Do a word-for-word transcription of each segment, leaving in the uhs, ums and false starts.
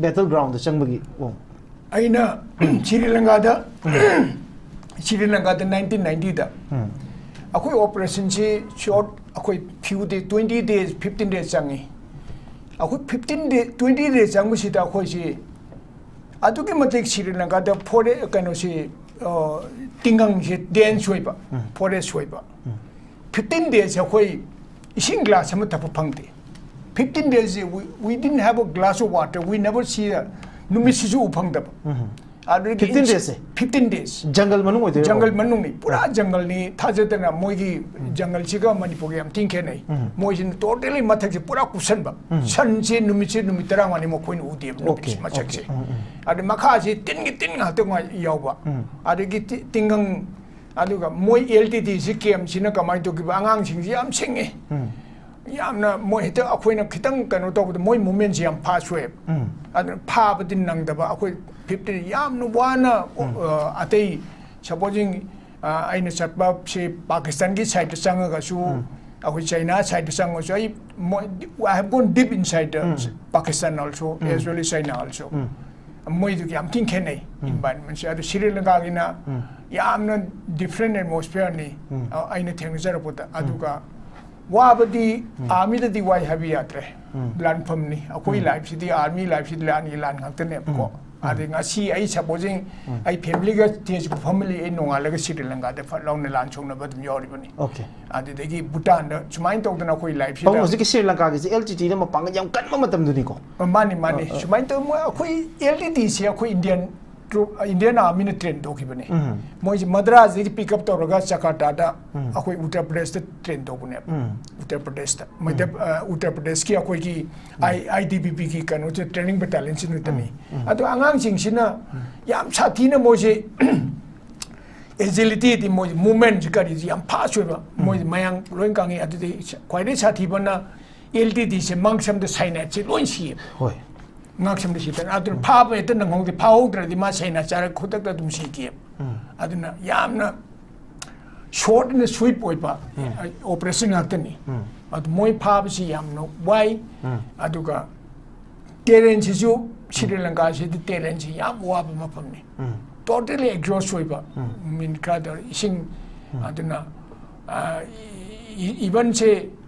Battle ground ꯆꯪꯕꯒꯤ ꯃꯑꯣꯡ? ꯑꯩꯅ ꯁ꯭ꯔꯤ ꯂꯪꯀꯥꯗ ꯁ꯭ꯔꯤ ꯂꯪꯀꯥꯗ ꯅꯥꯏꯟꯇꯤꯟ ꯅꯥꯏꯟꯇꯤꯗ ꯑꯩꯈꯣꯏ ꯑꯣꯄꯔꯦꯁꯟꯁꯤ ꯁꯣꯔꯠ ꯑꯩꯈꯣꯏ few day twenty days fifteen days ꯆꯪꯉꯤ꯫ ꯑꯩꯈꯣꯏ ꯐꯤꯐꯇꯤꯟ ꯗꯦ ꯇ꯭ꯋꯦꯟꯇꯤ ꯗꯦꯖ ꯆꯪꯕꯁꯤꯗ ꯑꯩꯈꯣꯏꯁꯤ ꯑꯗꯨꯛꯀꯤ ꯃꯇꯤꯛ ꯁ꯭ꯔꯤ ꯂꯪꯀꯥꯗ ꯐꯣꯔꯦ ꯀꯩꯅꯣꯁꯤ ꯇꯤꯡꯒꯪꯁꯤ ꯗꯦꯟꯁ ꯑꯣꯏꯕ, ꯐꯣꯔꯦꯁ ꯑꯣꯏꯕ꯫ ꯐꯤꯐꯇꯤꯟ ꯗꯦꯖꯁꯦ ꯑꯩꯈꯣꯏ ꯏꯁꯤꯡ ꯒ꯭ꯂꯥꯁ ꯑꯃ ꯊꯛꯄ ꯐꯪꯗꯦ꯫ ꯐꯤꯐꯇꯤꯟ ꯗꯦꯖꯁꯦ we didn't have a glass of water, we never see a, ꯅꯨꯃꯤꯠꯁꯤꯁꯨ ꯎ ꯐꯪꯗꯕ꯫ ꯑꯗꯨꯗꯒꯤ ꯐꯤꯐꯇꯤꯟ ꯗꯦꯖꯁꯦ? Fifteen days. ꯖꯪꯒꯜ ꯃꯅꯨꯡ ꯑꯣꯏꯗꯣꯏꯔꯣ? ꯖꯪꯒꯜ ꯃꯅꯨꯡꯅꯤ, ꯄꯨꯔꯥ ꯖꯪꯒꯜꯅꯤ꯫ ꯊꯥꯖꯗꯅ ꯃꯣꯏꯒꯤ ꯖꯪꯒꯜꯁꯤꯒ ꯃꯅꯤꯄꯨꯔꯒ ꯌꯥꯝ ꯊꯤꯅ ꯈꯦꯠꯅꯩ꯫ ꯃꯣꯏꯁꯤꯅ ꯇꯣꯇꯦꯂꯤ ꯃꯊꯛꯁꯦ ꯄꯨꯔꯥ ꯀꯨꯞꯁꯟꯕ꯫ ꯁꯟꯁꯦ ꯅꯨꯃꯤꯠꯁꯦ ꯅꯨꯃꯤꯠ ꯇꯔꯥꯃꯉꯥꯅꯤ ꯃꯈꯣꯏꯅ ꯎꯗꯦꯕ, ꯅꯨꯃꯤꯠꯁꯦ Okay, ꯃꯁꯛꯁꯦ꯫ okay. ꯎꯝ, ꯎꯝ. ꯑꯗꯩ ꯃꯈꯥꯁꯤ ꯇꯤꯟꯒꯤ ꯇꯤꯟ ꯉꯥꯛꯇ ꯉꯥꯏ-, ꯌꯥꯎꯕ꯫ ꯑꯗꯒꯤ ꯇꯤ-, ꯇꯤꯡꯒꯪ, ꯑꯗꯨꯒ ꯃꯣꯏ ꯑꯦꯜ ꯇꯤ ꯇꯤ ꯁꯤ ꯀꯦꯝꯁꯤꯅ ꯀꯃꯥꯏꯅ ꯇꯧꯈꯤꯕ, ꯑꯉꯥꯡꯁꯤꯡꯁꯤ ꯌꯥꯝ ꯁꯤꯡꯉꯤ꯫ ꯌꯥꯝꯅ ꯃꯣꯏ ꯍꯦꯛꯇ ꯑꯩꯈꯣꯏꯅ ꯈꯤꯇꯪ ꯀꯩꯅꯣ ꯇꯧꯕꯗ ꯃꯣꯏ ꯃꯨꯞꯃꯦꯟꯁꯤ ꯌꯥꯝ ꯐꯥꯁ ꯑꯣꯏꯌꯦꯕ꯫ ꯑꯗꯨꯅ ꯐꯥꯕꯗꯤ ꯅꯪꯗꯕ꯫ ꯑꯩꯈꯣꯏ ꯐꯤꯐꯇꯤꯟ ꯌꯥꯝꯅ ꯋꯥꯅ, ꯑ, ꯑꯇꯩ ꯁꯄꯣꯖꯤꯡ, ꯑ, ꯑꯩꯅ ꯆꯠꯄꯁꯤ ꯄꯥꯀꯤꯁꯇꯥꯟꯒꯤ ꯁꯥꯏꯠꯇ ꯆꯪꯉꯒꯁꯨ ꯑꯩꯈꯣꯏ ꯆꯩꯅꯥ ꯁꯥꯏꯠꯇ ꯆꯪꯉꯁꯨ ꯑꯩ ꯃꯣꯏ, I have gone deep inside the Pakistan also, as well as China also. ꯃꯣꯏꯗꯨꯒꯤ ꯌꯥꯝ ꯊꯤꯅ ꯈꯦꯠꯅꯩ ꯏꯟꯚꯥꯏꯔꯟꯃꯦꯟꯁꯦ꯫ ꯑꯗꯨ ꯁ꯭ꯔꯤ ꯂꯪꯀꯥꯒꯤꯅ ꯌꯥꯝꯅ ꯗꯤꯐ꯭ꯔꯦꯟ ꯑꯦꯠꯃꯣꯁꯐꯤꯌꯔꯅꯤ, ꯑ, ꯑꯩꯅ ꯊꯦꯡꯅꯖꯔꯛꯄꯗ꯫ ꯑꯗꯨꯒ ꯋꯥꯕꯗꯤ ꯑꯥꯔꯃꯤꯗꯗꯤ ꯋꯥꯏ ꯍꯥꯏꯕ ꯌꯥꯗ꯭ꯔꯦ꯫ ꯂꯥꯟꯐꯝꯅꯤ꯫ ꯑꯩꯈꯣꯏ ꯂꯥꯏꯐꯁꯤꯗꯤ, ꯑꯥꯔꯃꯤ ꯂꯥꯏꯐꯁꯤꯗꯤ ꯂꯥꯟꯒꯤ ꯂꯥꯟ ꯉꯥꯛꯇꯅꯦꯕꯀꯣ꯫ ꯑꯗꯩ ꯉꯁꯤ ꯑꯩ ꯁꯄꯣꯖꯤꯡ ꯑꯩ ꯐꯦꯃꯤꯂꯤꯒ ꯇꯦꯖꯄꯨꯔ ꯐꯝꯃ ꯂꯩ, ꯑꯩ ꯅꯣꯡꯉꯥꯜꯂꯒ ꯁ꯭ꯔꯤ ꯂꯪꯀꯥꯗ ꯐꯠ ꯂꯥꯎꯅ ꯂꯥꯟ ꯁꯣꯛꯅꯕ ꯑꯗꯨꯝ ꯌꯥꯎꯔꯤꯕꯅꯤ꯫ Okay. ꯑꯗꯨꯗꯒꯤ ꯚꯨꯇꯥꯟꯗ ꯁꯨꯃꯥꯏꯅ ꯇꯧꯗꯅ ꯑꯩꯈꯣꯏ ꯂꯥꯏꯐꯁꯤꯗ ꯄꯥꯕꯨꯡ, ꯍꯧꯖꯤꯛꯀꯤ ꯁ꯭ꯔꯤ ꯂꯪꯀꯥꯒꯤꯁꯦ ꯑꯦꯜ ꯇꯤ ꯇꯤꯅ ꯃꯄꯥꯡꯒꯜ ꯌꯥꯝ ꯀꯟꯕ ꯃꯇꯝꯗꯨꯅꯤꯀꯣ? ꯃꯥꯅꯤ, ꯃꯥꯅꯤ꯫ ꯁꯨꯃꯥꯏꯅ ꯇꯧꯗꯅ ꯃꯣꯏ ꯑꯩꯈꯣꯏ ꯑꯦꯜ ꯇꯤ ꯇꯤꯁꯦ ꯑꯩꯈꯣꯏ ꯏꯟꯗꯤꯌꯟ ꯇ꯭ꯔꯨꯞ, ꯏꯟꯗꯤꯌꯟ ꯑꯥꯔꯃꯤꯅ ꯇ꯭ꯔꯦꯟ ꯇꯧꯈꯤꯕꯅꯤ꯫ ꯃꯣꯏꯁꯦ ꯃꯗ꯭ꯔꯥꯁꯇꯒꯤ ꯄꯤꯛ ꯑꯞ ꯇꯧꯔꯒ ꯖꯀꯥꯔꯇꯥꯗ ꯑꯩꯈꯣꯏ ꯎꯠꯇꯔ ꯄ꯭ꯔꯗꯦꯁꯇ ꯇ꯭ꯔꯦꯟ ꯇꯧꯕꯅꯦꯕ꯫ ꯎꯠꯇꯔ ꯄ꯭ꯔꯗꯦꯁꯇ꯫ ꯃꯣꯏꯗ, ꯑ, ꯎꯠꯇꯔ ꯄ꯭ꯔꯗꯦꯁꯀꯤ ꯑꯩꯈꯣꯏꯒꯤ ꯑꯥꯏ, ꯑꯥꯏ ꯇꯤ ꯕꯤ ꯄꯤꯒꯤ ꯀꯩꯅꯣꯁꯦ ꯇ꯭ꯔꯦꯅꯤꯡ ꯕꯦꯇꯥꯂꯤꯌꯟꯁꯤ ꯅꯨꯃꯤꯠꯇꯅꯤ꯫ ꯑꯗꯣ ꯑꯉꯥꯡꯁꯤꯡꯁꯤꯅ ꯌꯥꯝ ꯁꯥꯊꯤꯅ ꯃꯣꯏꯁꯦ ꯑꯦꯖꯤꯂꯤꯇꯤꯗꯤ ꯃꯣꯏ ꯃꯨꯞꯃꯦꯟꯁꯤ ꯀꯔꯤꯁꯤ ꯌꯥꯝ ꯐꯥꯁ ꯑꯣꯏꯕ꯫ ꯃꯣꯏ ꯃꯌꯥꯡ ꯂꯣꯏ ꯈꯪꯉꯤ꯫ ꯑꯗꯨꯗꯤ ꯈ꯭ꯋꯥꯏꯗꯒꯤ ꯁꯥꯊꯤꯕꯅ ꯑꯦꯜ ꯇꯤ ꯇꯤꯁꯦ ꯃꯥꯡꯁꯝꯗ ꯁꯥꯏꯅꯥꯏꯠꯁꯦ ꯂꯣꯏ ꯁꯤꯌꯦꯕ꯫ ꯍꯣꯏ꯫ ꯉꯥꯛꯁꯝꯗ ꯁꯤꯗꯅ ꯑꯗꯨꯅ ꯐꯥꯕ ꯍꯦꯛꯇ ꯅꯪꯍꯧꯗꯦ꯫ ꯐꯥꯍꯧꯗ꯭ꯔꯗꯤ ꯃꯥ ꯁꯥꯏꯅꯥꯏꯠ ꯆꯥꯔꯒ ꯈꯨꯗꯛꯇ ꯑꯗꯨꯝ ꯁꯤꯈꯤꯑꯕ꯫ ꯑꯗꯨꯅ ꯌꯥꯝꯅ ꯁꯣꯔꯠ ꯑꯦꯟ ꯁ꯭ꯋꯤꯞ ꯑꯣꯏꯕ ꯑꯣꯄꯔꯦꯁꯟ ꯉꯥꯛꯇꯅꯤ꯫ ꯑꯗꯨ ꯃꯣꯏ ꯐꯥꯕꯁꯤ ꯌꯥꯝꯅ ꯋꯥꯏ꯫ ꯑꯗꯨꯒ ꯇꯦꯔꯦꯟꯁꯤꯁꯨ ꯁ꯭ꯔꯤ ꯂꯪꯀꯥꯁꯤꯗꯤ ꯇꯦꯔꯦꯟꯁꯤ ꯌꯥꯝ ꯋꯥꯕ ꯃꯐꯝꯅꯤ꯫ ꯇꯣꯇꯦꯂꯤ ꯑꯦꯛꯖꯣꯁ ꯑꯣꯏꯕ꯫ ꯃꯤꯅꯤꯠ ꯈꯔꯗ ꯏꯁꯤꯡ, ꯑꯗꯨꯅ, ꯑ, ꯏ- ꯏ- ꯏꯚꯟꯁꯦ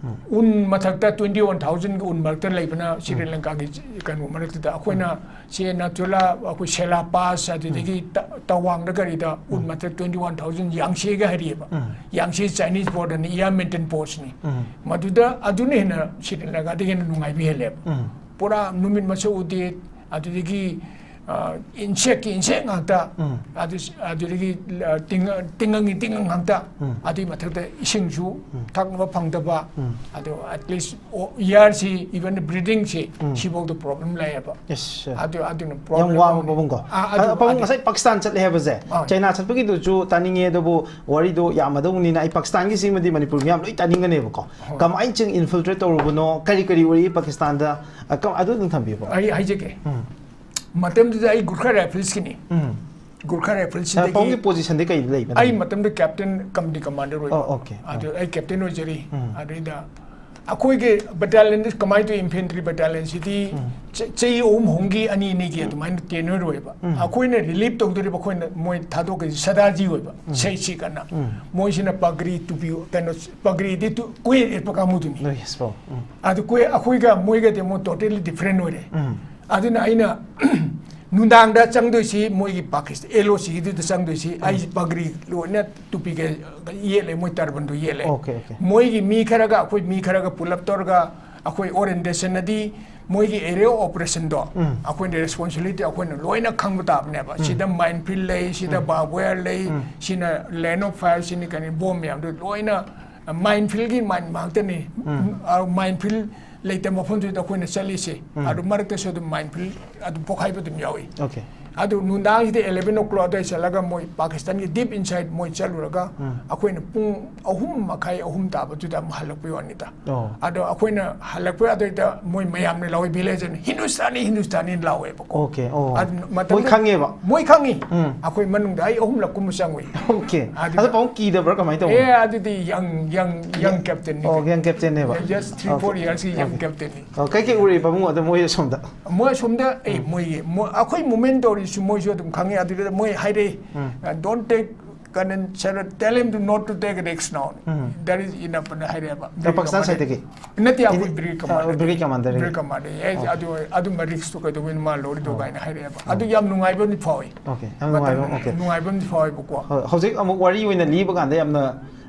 ꯎꯟ ꯃꯊꯛꯇ, ꯇ꯭ꯋꯦꯟꯇꯤ ꯋꯥꯟ ꯊꯥꯎꯖꯟꯒꯤ ꯎꯟ ꯃꯔꯛꯇ ꯂꯩꯕꯅ ꯁ꯭ꯔꯤ ꯂꯪꯀꯥꯒꯤ ꯀꯩꯅꯣ ꯃꯔꯛꯇꯨꯗ, ꯑꯩꯈꯣꯏꯅ ꯁꯤ ꯅꯥꯊꯨꯂꯥ, ꯑꯩꯈꯣꯏ ꯁꯦꯂꯥ ꯄꯥꯁ, ꯑꯗꯨꯗꯒꯤ ꯇ- ꯇꯋꯥꯡꯗ ꯀꯔꯤꯗ ꯎꯟ ꯃꯊꯛ ꯇ꯭ꯋꯦꯟꯇꯤ ꯋꯥꯟ ꯊꯥꯎꯖꯟ ꯌꯥꯡꯁꯦꯒ ꯍꯥꯏꯔꯤꯑꯕ꯫ ꯌꯥꯡꯁꯦ ꯆꯥꯏꯅꯤꯁ ꯕꯣꯔꯗꯔꯅꯤ, ꯏꯌꯥꯔ ꯃꯦꯟꯇꯦꯟ ꯄꯣꯁꯅꯤ꯫ ꯃꯗꯨꯗ ꯑꯗꯨꯅ ꯍꯦꯟꯅ ꯁ꯭ꯔꯤ ꯂꯪꯀꯥꯗꯒꯤ ꯍꯦꯟꯅ ꯅꯨꯡꯉꯥꯏꯕ ꯍꯦꯜꯂꯦꯕ꯫ ꯄꯨꯔꯥ ꯅꯨꯃꯤꯠ ꯃꯁꯛ ꯎꯗꯦ꯫ ꯑꯗꯨꯗꯒꯤ, ꯑ, ꯏꯟꯁꯦꯛꯀꯤ ꯏꯟꯁꯦꯛ ꯉꯥꯛꯇ꯫ ꯑꯗꯨ, ꯑꯗꯨꯗꯒꯤ, ꯑ, ꯇꯤꯡꯉ- ꯇꯤꯡꯉꯪꯒꯤ ꯇꯤꯡꯉꯪ ꯉꯥꯛꯇ꯫ ꯑꯗꯨꯒꯤ ꯃꯊꯛꯇ ꯏꯁꯤꯡꯁꯨ ꯊꯛꯅꯕ ꯐꯪꯗꯕ꯫ ꯑꯗꯨ ꯑꯦꯠꯂꯤꯁ ꯏꯌꯥꯔꯁꯤ, ꯏꯚꯟ ꯕ꯭ꯔꯤꯗꯤꯡꯁꯤ, ꯁꯤꯐꯥꯎꯗ ꯄ꯭ꯔꯣꯕ꯭ꯂꯦꯝ ꯂꯩꯌꯦꯕ꯫ Yes, sir. ꯑꯗꯨ ꯑꯗꯨꯅ ꯌꯥꯝ ꯄ꯭ꯔꯣꯕ꯭ꯂꯦꯝ ꯋꯥꯕ ꯑꯃꯅꯤ꯫ ꯄꯥꯕꯨꯡꯀꯣ꯫ ꯑꯥ, ꯑꯗꯨ- ꯑ, ꯄꯥꯕꯨꯡ ꯑꯗꯨ- ꯉꯁꯥꯏ ꯄꯥꯀꯤꯁꯇꯥꯟ ꯆꯠꯂꯦ ꯍꯥꯏꯕꯁꯦ, ꯑꯥ꯫ ꯆꯩꯅꯥ ꯆꯠꯄꯒꯤꯗꯨꯁꯨ ꯇꯥꯅꯤꯡꯉꯦ, ꯑꯗꯨꯕꯨ ꯋꯥꯔꯤꯗꯣ ꯌꯥꯝꯃꯗꯧꯅꯤꯅ ꯑꯩ ꯄꯥꯀꯤꯁꯇꯥꯟꯒꯤꯁꯤꯃꯗꯤ ꯃꯅꯤꯄꯨꯔ ꯃꯤꯌꯥꯝ ꯂꯣꯏ ꯇꯥꯅꯤꯡꯒꯅꯦꯕꯀꯣ꯫ ꯍꯣꯏ꯫ ꯀꯃꯥꯏꯅ ꯆꯤꯡ ꯏꯟꯐꯤꯜꯇ꯭ꯔꯦꯠ ꯇꯧꯔꯨꯕꯅꯣ, ꯀꯔꯤ ꯀꯔꯤ ꯋꯥꯔꯤ ꯄꯥꯀꯤꯁꯇꯥꯟꯗ, ꯑ, ꯀ- ꯑꯗꯨ ꯑꯗꯨꯝ ꯊꯝꯕꯤꯌꯨꯀꯣ꯫ ꯑꯩ ꯍꯥꯏꯖꯒꯦ꯫ ꯎꯝ꯫ ꯃꯇꯝꯗꯨꯗ ꯑꯩ ꯒꯨꯔꯈꯥ ꯔꯥꯏꯐꯜꯁꯀꯤꯅꯤ꯫ ꯎꯝ꯫ ꯒꯨꯔꯈꯥ ꯁꯔ, ꯔꯥꯏꯐꯜꯁꯤꯗꯒꯤ ꯄꯥꯕꯨꯡꯒꯤ ꯄꯣꯖꯤꯁꯟꯗꯤ ꯀꯩꯗ ꯂꯩꯕ? ꯑꯩ ꯃꯇꯝꯗ ꯀꯦꯞꯇꯦꯟ ꯀꯝꯗꯤ ꯀꯃꯥꯟꯗꯔ ꯑꯣꯏꯕ꯫ ꯑꯣ, ꯑꯣꯀꯦ꯫ ꯑꯥ꯫ ꯑꯗꯨ ꯑꯩ ꯀꯦꯞꯇꯦꯟ ꯑꯣꯏꯖꯔꯤ꯫ ꯎꯝ꯫ ꯑꯗꯨꯗꯩꯗ ꯑꯩꯈꯣꯏꯒꯤ ꯕꯦꯇꯥꯂꯤꯌꯟ ꯀꯃꯥꯏꯅ ꯇꯧꯏ, ꯏꯟꯐꯦꯟꯇ꯭ꯔꯤ ꯕꯦꯇꯥꯂꯤꯌꯟꯁꯤꯗꯤ ꯆ- ꯆꯍꯤ ꯑꯍꯨꯝ ꯑꯍꯨꯝꯒꯤ, ꯑꯅꯤ ꯑꯅꯤꯒꯤ ꯑꯗꯨꯃꯥꯏꯅ ꯇꯦꯅꯔ ꯑꯣꯏꯕ꯫ ꯎꯝ꯫ ꯑꯩꯈꯣꯏꯅ ꯔꯤꯂꯤꯐ ꯇꯧꯗꯣꯔꯤꯕ, ꯑꯩꯈꯣꯏꯅ ꯃꯣꯏ ꯊꯥꯗꯣꯛꯀꯗꯣꯏꯁꯤ ꯁꯗꯥꯖꯤ ꯑꯣꯏꯕ, ꯁꯩꯁꯤꯛ ꯑꯅ꯫ ꯎꯝ꯫ ꯃꯣꯏꯁꯤꯅ ꯄꯒ꯭ꯔꯤ ꯇꯨꯄꯤ, ꯀꯩꯅꯣ, ꯄꯒ꯭ꯔꯤꯗꯤ ꯇꯨ- ꯀꯣꯏ ꯌꯦꯠꯄ ꯀꯥꯡꯕꯨꯗꯨꯅꯤ꯫ ꯅꯣ, ꯌꯦꯁ, ꯄꯥꯕꯨꯡ꯫ ꯎꯝ꯫ ꯑꯗꯨ ꯀꯣꯏ ꯑꯩꯈꯣꯏꯒ ꯃꯣꯏꯒꯗꯤ ꯑꯃꯨꯛ ꯇꯣꯇꯦꯂꯤ ꯗꯤꯐ꯭ꯔꯦꯟ ꯑꯣꯏꯔꯦ꯫ ꯎꯝ꯫ ꯑꯗꯨꯅ ꯑꯩꯅ ꯅꯨꯡꯗꯥꯡꯗ ꯆꯪꯗꯣꯏꯁꯤ ꯃꯣꯏꯒꯤ ꯄꯥꯀꯤꯁ-, ꯑꯦꯜ ꯑꯣ ꯁꯤꯒꯤꯗꯨꯗ ꯆꯪꯗꯣꯏꯁꯤ, ꯑꯩ ꯄꯒ꯭ꯔꯤ ꯂꯣꯏꯅ ꯇꯨꯄꯤꯒ ꯌꯦꯠꯂꯦ, ꯃꯣꯏ ꯇꯔꯕꯟꯗꯨ ꯌꯦꯠꯂꯦ꯫ Okay, okay. ꯃꯣꯏꯒꯤ ꯃꯤ ꯈꯔꯒ ꯑꯩꯈꯣꯏ ꯃꯤ ꯈꯔꯒ ꯄꯨꯂꯞ ꯇꯧꯔꯒ ꯑꯩꯈꯣꯏ ꯑꯣꯔꯤꯌꯦꯟꯇꯦꯁꯟꯗꯗꯤ ꯃꯣꯏꯒꯤ ꯑꯦꯔꯤꯌꯥ ꯑꯣꯄꯔꯦꯁꯟꯗꯣ ꯎꯝ꯫ ꯑꯩꯈꯣꯏꯅ ꯔꯦꯁꯄꯣꯟꯁꯤꯕꯤꯂꯤꯇꯤ ꯑꯩꯈꯣꯏꯅ ꯂꯣꯏꯅ ꯈꯪꯕ ꯇꯥꯕꯅꯦꯕ꯫ ꯁꯤꯗ ꯃꯥꯏꯟ ꯐꯤꯜ ꯂꯩ, ꯁꯤꯗ ꯕꯥꯔꯕ ꯋꯦꯌꯔ ꯂꯩ, ꯁꯤꯅ ꯂꯦꯟ ꯑꯣꯐ ꯐꯥꯌꯔ, ꯁꯤꯅꯤ ꯀꯩꯅꯤ ꯕꯣꯝ ꯃꯌꯥꯝꯗꯣ ꯂꯣꯏꯅ ꯃꯥꯏꯟ ꯐꯤꯜꯒꯤ ꯃꯥꯏꯟ ꯉꯥꯛꯇꯅꯤ꯫ ꯃꯥꯏꯟ ꯐꯤꯜ ꯂꯩꯇꯕ ꯃꯐꯝꯗꯨꯗ ꯑꯩꯈꯣꯏꯅ ꯆꯠꯂꯤꯁꯦ꯫ ꯑꯗꯨ ꯃꯔꯛꯇꯁꯨ ꯑꯗꯨꯝ ꯃꯥꯏꯟ ꯐꯤꯜ ꯑꯗꯨꯝ ꯄꯣꯛꯈꯥꯏꯕ ꯑꯗꯨꯝ ꯌꯥꯎꯏ꯫ ꯑꯣꯀꯦ꯫ ꯑꯗꯨ ꯅꯨꯡꯗꯥꯡꯁꯤꯗ eleven o'clock ꯑꯗꯨꯋꯥꯏ ꯆꯠꯂꯒ ꯃꯣꯏ ꯄꯥꯀꯤꯁꯇꯥꯟꯒꯤ deep inside ꯃꯣꯏ ꯆꯠꯂꯨꯔꯒ, ꯑꯩꯈꯣꯏꯅ ꯄꯨꯡ ꯑꯍꯨꯝ ꯃꯈꯥꯏ, ꯑꯍꯨꯝ ꯇꯥꯕꯗꯨꯗ ꯑꯃꯨꯛ ꯍꯜꯂꯛꯄꯩ ꯋꯥꯅꯤꯗ꯫ ꯑꯣ꯫ ꯑꯗꯣ ꯑꯩꯈꯣꯏꯅ ꯍꯜꯂꯛꯄ ꯑꯗꯨꯋꯥꯏꯗ ꯃꯣꯏ ꯃꯌꯥꯝꯅ ꯂꯥꯎꯋꯦ, village ꯑꯅ, "ꯍꯤꯟꯗꯨꯁꯇꯥꯅꯤ, ꯍꯤꯟꯗꯨꯁꯇꯥꯅꯤ" ꯂꯥꯎꯋꯦꯕꯀꯣ꯫ ꯑꯣꯀꯦ, ꯑꯣ꯫ ꯑꯗꯨ ꯃꯇꯝꯗꯨ ꯃꯣꯏ ꯈꯪꯉꯦꯕ? ꯃꯣꯏ ꯈꯪꯉꯤ꯫ ꯎꯝ꯫ ꯑꯩꯈꯣꯏ ꯃꯅꯨꯡꯗ ꯑꯩ ꯑꯍꯨꯝꯂꯛ ꯀꯨꯝꯕ ꯆꯪꯉꯨꯏ꯫ ꯑꯣꯀꯦ꯫ ꯑꯗꯨꯒ ꯑꯗꯣ ꯄꯥꯕꯨꯡ ꯀꯤꯗꯕ꯭ꯔꯥ? ꯀꯃꯥꯏꯅ ꯇꯧꯕꯅꯣ? ꯑꯦ, ꯑꯗꯨꯗꯤ young, young, young captain ꯅꯤ ꯑꯣ, ꯀꯩꯅꯣ꯫ Young captain ꯅꯦꯕ? Just three, okay. Four years ꯀꯤ young ꯑꯣꯀꯦ꯫ Captain ꯅꯤ꯫ ꯑꯣ, ꯀꯩꯀꯩ ꯎꯔꯤ ꯄꯥꯕꯨꯡ ꯑꯗꯣ ꯃꯣꯏ ꯑꯁꯣꯝꯗ? ꯃꯣꯏ ꯑꯁꯣꯝꯗ, ꯑꯦ, ꯎꯝ꯫ ꯃꯣꯏꯒꯤ, ꯃꯣꯏ, ꯑꯩꯈꯣꯏ movement ꯇꯧꯔꯤꯁꯨ ꯃꯣꯏꯁꯨ ꯑꯗꯨꯝ ꯈꯪꯉꯤ꯫ ꯑꯗꯨꯗ ꯃꯣꯏ ꯍꯥꯏꯔꯛꯏ, ꯎꯝ꯫ "Uh, don't take gun and sir, tell him to not to take risk now." Um. That is enough ꯑꯅ ꯍꯥꯏꯔꯛꯑꯦꯕ꯫ ꯑ, ꯄꯥꯀꯤꯁꯇꯥꯟ side ꯇꯒꯤ? ꯅꯠꯇꯦ, ꯑꯩꯈꯣꯏ ꯏꯟꯗꯤ-, brigade ꯑ, commander brigade commander ꯒꯤ꯫ Brigade commander꯫ ꯑꯦ, ꯑꯣꯀꯦ꯫ ꯑꯗꯨ, ꯑꯗꯨꯝꯕ risk ꯇꯨ ꯀꯩꯗꯧꯕꯩꯅꯣ ꯃꯥ ꯂꯧꯔꯤꯗꯣ ꯑꯣ꯫ ꯀꯥꯏꯅ ꯍꯥꯏꯔꯛꯑꯦꯕ꯫ ꯑꯣ꯫ ꯑꯗꯨ ꯌꯥꯝ ꯅꯨꯡꯉꯥꯏꯕ ꯑꯃꯗꯤ ꯐꯥꯎꯏ꯫ ꯑꯣꯀꯦ, ꯌꯥꯝ ꯃꯇꯝ ꯅꯨꯡꯉꯥꯏꯕ, ꯑꯣꯀꯦ꯫ ꯅꯨꯡꯉꯥꯏꯕ ꯑꯃꯗꯤ ꯐꯥꯎꯋꯦꯕꯀꯣ꯫ ꯍꯣꯏ, ꯍꯧꯖꯤꯛ ꯑꯃꯨꯛ ꯋꯥꯔꯤ ꯑꯣꯏꯅ ꯂꯤꯕ ꯀꯥꯟꯗ ꯌꯥꯝꯅ,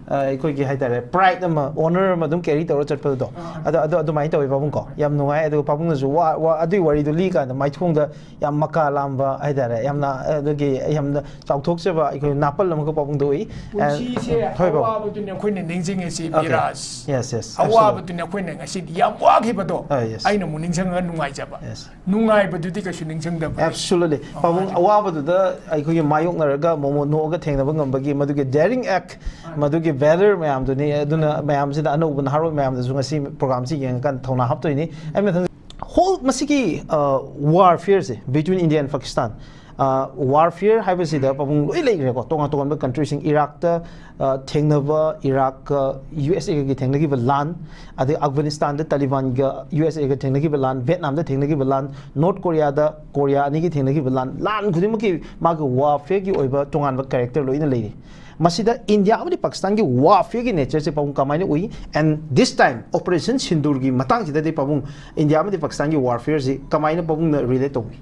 ꯑ, ꯑꯩꯈꯣꯏꯒꯤ ꯍꯥꯏꯇꯥꯔꯦ, pride ꯑꯃ, honor ꯑꯃ ꯑꯗꯨꯝ carry ꯇꯧꯔ ꯆꯠꯄꯗꯣ꯫ ꯑꯥ꯫ ꯑꯗꯨ, ꯑꯗꯨ, ꯑꯗꯨꯃꯥꯏꯅ ꯇꯧꯋꯤ ꯄꯥꯕꯨꯡ ꯀꯣ꯫ ꯌꯥꯝ ꯅꯨꯡꯉꯥꯏ꯫ ꯑꯗꯨꯒ ꯄꯥꯕꯨꯡꯅꯁꯨ ꯋꯥ, ꯋꯥ, ꯑꯗꯨꯒꯤ ꯋꯥꯔꯤꯗꯨ ꯂꯤ ꯀꯥꯟꯗ ꯃꯥꯏꯊꯣꯡꯗ ꯌꯥꯝ ꯃꯀꯥ ꯂꯥꯝꯕ ꯍꯥꯏꯇꯥꯔꯦ, ꯌꯥꯝꯅ, ꯑꯗꯨꯒꯤ ꯌꯥꯝꯅ ꯆꯥꯎꯊꯣꯛꯆꯕ ꯑꯩꯈꯣꯏ ꯅꯥꯄꯜ ꯑꯃꯈꯛ ꯄꯥꯕꯨꯡꯗ ꯎꯏ꯫ ꯄꯨꯟꯁꯤꯁꯦ ꯍꯣꯏ, ꯄꯥꯕꯨꯡ꯫ ꯑꯋꯥꯕꯗꯨꯅꯦ ꯑꯩꯈꯣꯏꯅ ꯅꯤꯡꯁꯤꯡꯉꯤꯁꯤ, okay. Miraj. Yes, yes, absolutely꯫ ꯑꯋꯥꯕꯗꯨꯅꯦ ꯑꯩꯈꯣꯏꯅ ꯉꯁꯤꯗꯤ ꯌꯥꯝ ꯋꯥꯈꯤꯕꯗꯣ ꯑꯥ, yes꯫ ꯑꯩꯅ ꯑꯃꯨꯛ ꯅꯤꯡꯁꯤꯡꯉꯒ ꯅꯨꯡꯉꯥꯏꯖꯕ꯫ Yes꯫ ꯅꯨꯡꯉꯥꯏꯕꯗꯨꯗꯤ ꯀꯩꯁꯨ ꯅꯤꯡꯁꯤꯡꯗꯕ꯫ Absolutely꯫ ꯑꯣ, ꯄꯥꯕꯨꯡ, ꯃꯥꯅꯦ꯫ ꯑꯋꯥꯕꯗꯨꯗ ꯑꯩꯈꯣꯏꯒꯤ ꯃꯥꯌꯣꯛꯅꯔꯒ ꯃꯣꯃꯣ ꯅꯣꯛꯑꯒ ꯊꯦꯡꯅꯕ ꯉꯝꯕꯒꯤ ꯃꯗꯨꯒꯤ daring act, ꯃꯗꯨꯒꯤ valor ꯃꯌꯥꯝꯗꯨꯅꯤ꯫ ꯑꯗꯨꯅ ꯃꯌꯥꯝꯁꯤꯗ, ꯑꯅꯧꯕ ꯅꯍꯥꯔꯣꯜ ꯃꯌꯥꯝꯗꯁꯨ ꯉꯁꯤ program ꯁꯤ ꯌꯦꯡꯉꯀꯥꯟꯗ ꯊꯧꯅꯥ ꯍꯥꯞꯇꯣꯏꯅꯤ꯫ ꯑꯩ ꯃꯊꯪ whole ꯃꯁꯤꯒꯤ, ꯑ, warfare say between India and Pakistan, ꯑ, warfare ꯍꯥꯏꯕꯁꯤꯗ ꯄꯥꯕꯨꯡ ꯂꯣꯏ ꯂꯩꯈ꯭ꯔꯦꯀꯣ꯫ ꯇꯣꯉꯥꯟ ꯇꯣꯉꯥꯟꯕ country ꯁꯤꯡ, ꯏꯔꯥꯛꯇ, ꯑ, ꯊꯦꯡꯅꯕ, ꯏꯔꯥꯛꯀ ꯌꯨ ꯑꯦꯁ ꯑꯦꯒꯒꯤ ꯊꯦꯡꯅꯈꯤꯕ ꯂꯥꯟ, ꯑꯗꯩ ꯑꯐꯒꯥꯅꯤꯁꯇꯥꯟꯗ ꯇꯥꯂꯤꯕꯥꯟꯒ ꯌꯨ ꯑꯦꯁ ꯑꯦꯒ ꯊꯦꯡꯅꯈꯤꯕ ꯂꯥꯟ, ꯚꯦꯠꯅꯥꯝꯗ ꯊꯦꯡꯅꯈꯤꯕ ꯂꯥꯟ, ꯅꯣꯔꯠ ꯀꯣꯔꯤꯌꯥꯗ ꯀꯣꯔꯤꯌꯥ ꯑꯅꯤꯒꯤ ꯊꯦꯡꯅꯈꯤꯕ ꯂꯥꯟ, ꯂꯥꯟ ꯈꯨꯗꯤꯡꯃꯛꯀꯤ ꯃꯥꯒꯤ warfare ꯒꯤ ꯑꯣꯏꯕ ꯇꯣꯉꯥꯟꯕ character ꯂꯣꯏꯅ ꯂꯩꯔꯤ꯫ ꯃꯁꯤꯗ ꯏꯟꯗꯤꯌꯥ ꯑꯃꯗꯤ ꯄꯥꯀꯤꯁꯇꯥꯟꯒꯤ warfare ꯒꯤ nature ꯁꯦ ꯄꯥꯕꯨꯡ ꯀꯃꯥꯏꯅ ꯎꯏ? And this time Operation ꯁꯤꯟꯗꯨꯔꯒꯤ ꯃꯇꯥꯡꯁꯤꯗꯗꯤ ꯄꯥꯕꯨꯡ, ꯏꯟꯗꯤꯌꯥ ꯑꯃꯗꯤ ꯄꯥꯀꯤꯁꯇꯥꯟꯒꯤ warfare ꯁꯤ ꯀꯃꯥꯏꯅ ꯄꯥꯕꯨꯡꯅ relate ꯇꯧꯕꯤ?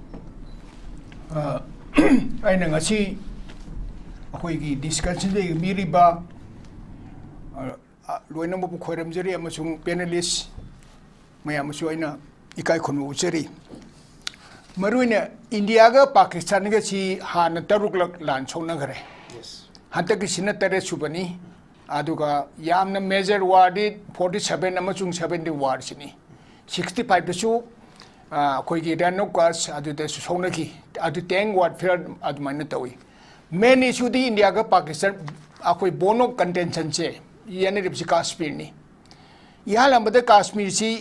ꯑ, ꯑꯩꯅ ꯉꯁꯤ ꯑꯩꯈꯣꯏꯒꯤ discussion ꯗ ꯌꯦꯡꯕꯤꯔꯤꯕ, ꯑ, ꯑ, ꯂꯣꯏꯅꯃꯛꯄꯨ ꯈꯣꯏꯔꯝꯖꯔꯤ, ꯑꯃꯁꯨꯡ panelist ꯃꯌꯥꯝ ꯑꯃꯁꯨ ꯑꯩꯅ ꯏꯀꯥꯏ ꯈꯨꯝꯅꯕ ꯎꯠꯆꯔꯤ꯫ ꯃꯔꯨꯑꯣꯏꯅ ꯏꯟꯗꯤꯌꯥꯒ ꯄꯥꯀꯤꯁꯇꯥꯟꯒꯁꯤ ꯍꯥꯟꯅ ꯇꯔꯨꯛꯂꯛ ꯂꯥꯟ ꯁꯣꯛꯅꯈ꯭ꯔꯦ꯫ Yes꯫ ꯍꯟꯗꯛꯀꯤꯁꯤꯅ ꯇꯔꯦꯠ ꯁꯨꯕꯅꯤ꯫ ꯑꯗꯨꯒ ꯌꯥꯝꯅ major war ꯗꯤ forty seven ꯑꯃꯁꯨꯡ seventy war ꯁꯤꯅꯤ꯫ Sixty five ꯇꯁꯨ ꯑꯩꯈꯣꯏꯒꯤ ꯔꯟ ꯑꯣꯐ ꯀꯁ ꯑꯗꯨꯗꯁꯨ ꯁꯣꯛꯅꯈꯤ꯫ ꯑꯗꯨ ꯇꯦꯡ ꯋꯥꯔꯐꯤꯌꯔ ꯑꯗꯨꯃꯥꯏꯅ ꯇꯧꯏ꯫ ꯃꯦꯟ ꯏꯁꯨꯗꯤ ꯏꯟꯗꯤꯌꯥꯒ ꯄꯥꯀꯤꯁꯇꯥꯟ ꯑꯩꯈꯣꯏ ꯕꯣꯟ ꯑꯣꯐ ꯀꯟꯇꯦꯟꯁꯟꯁꯦ ꯌꯦꯟꯅꯔꯤꯕꯁꯤ ꯀꯥꯁꯃꯤꯔꯅꯤ꯫ ꯏꯍꯥꯟ ꯍꯥꯟꯕꯗ ꯀꯥꯁꯃꯤꯔꯁꯤ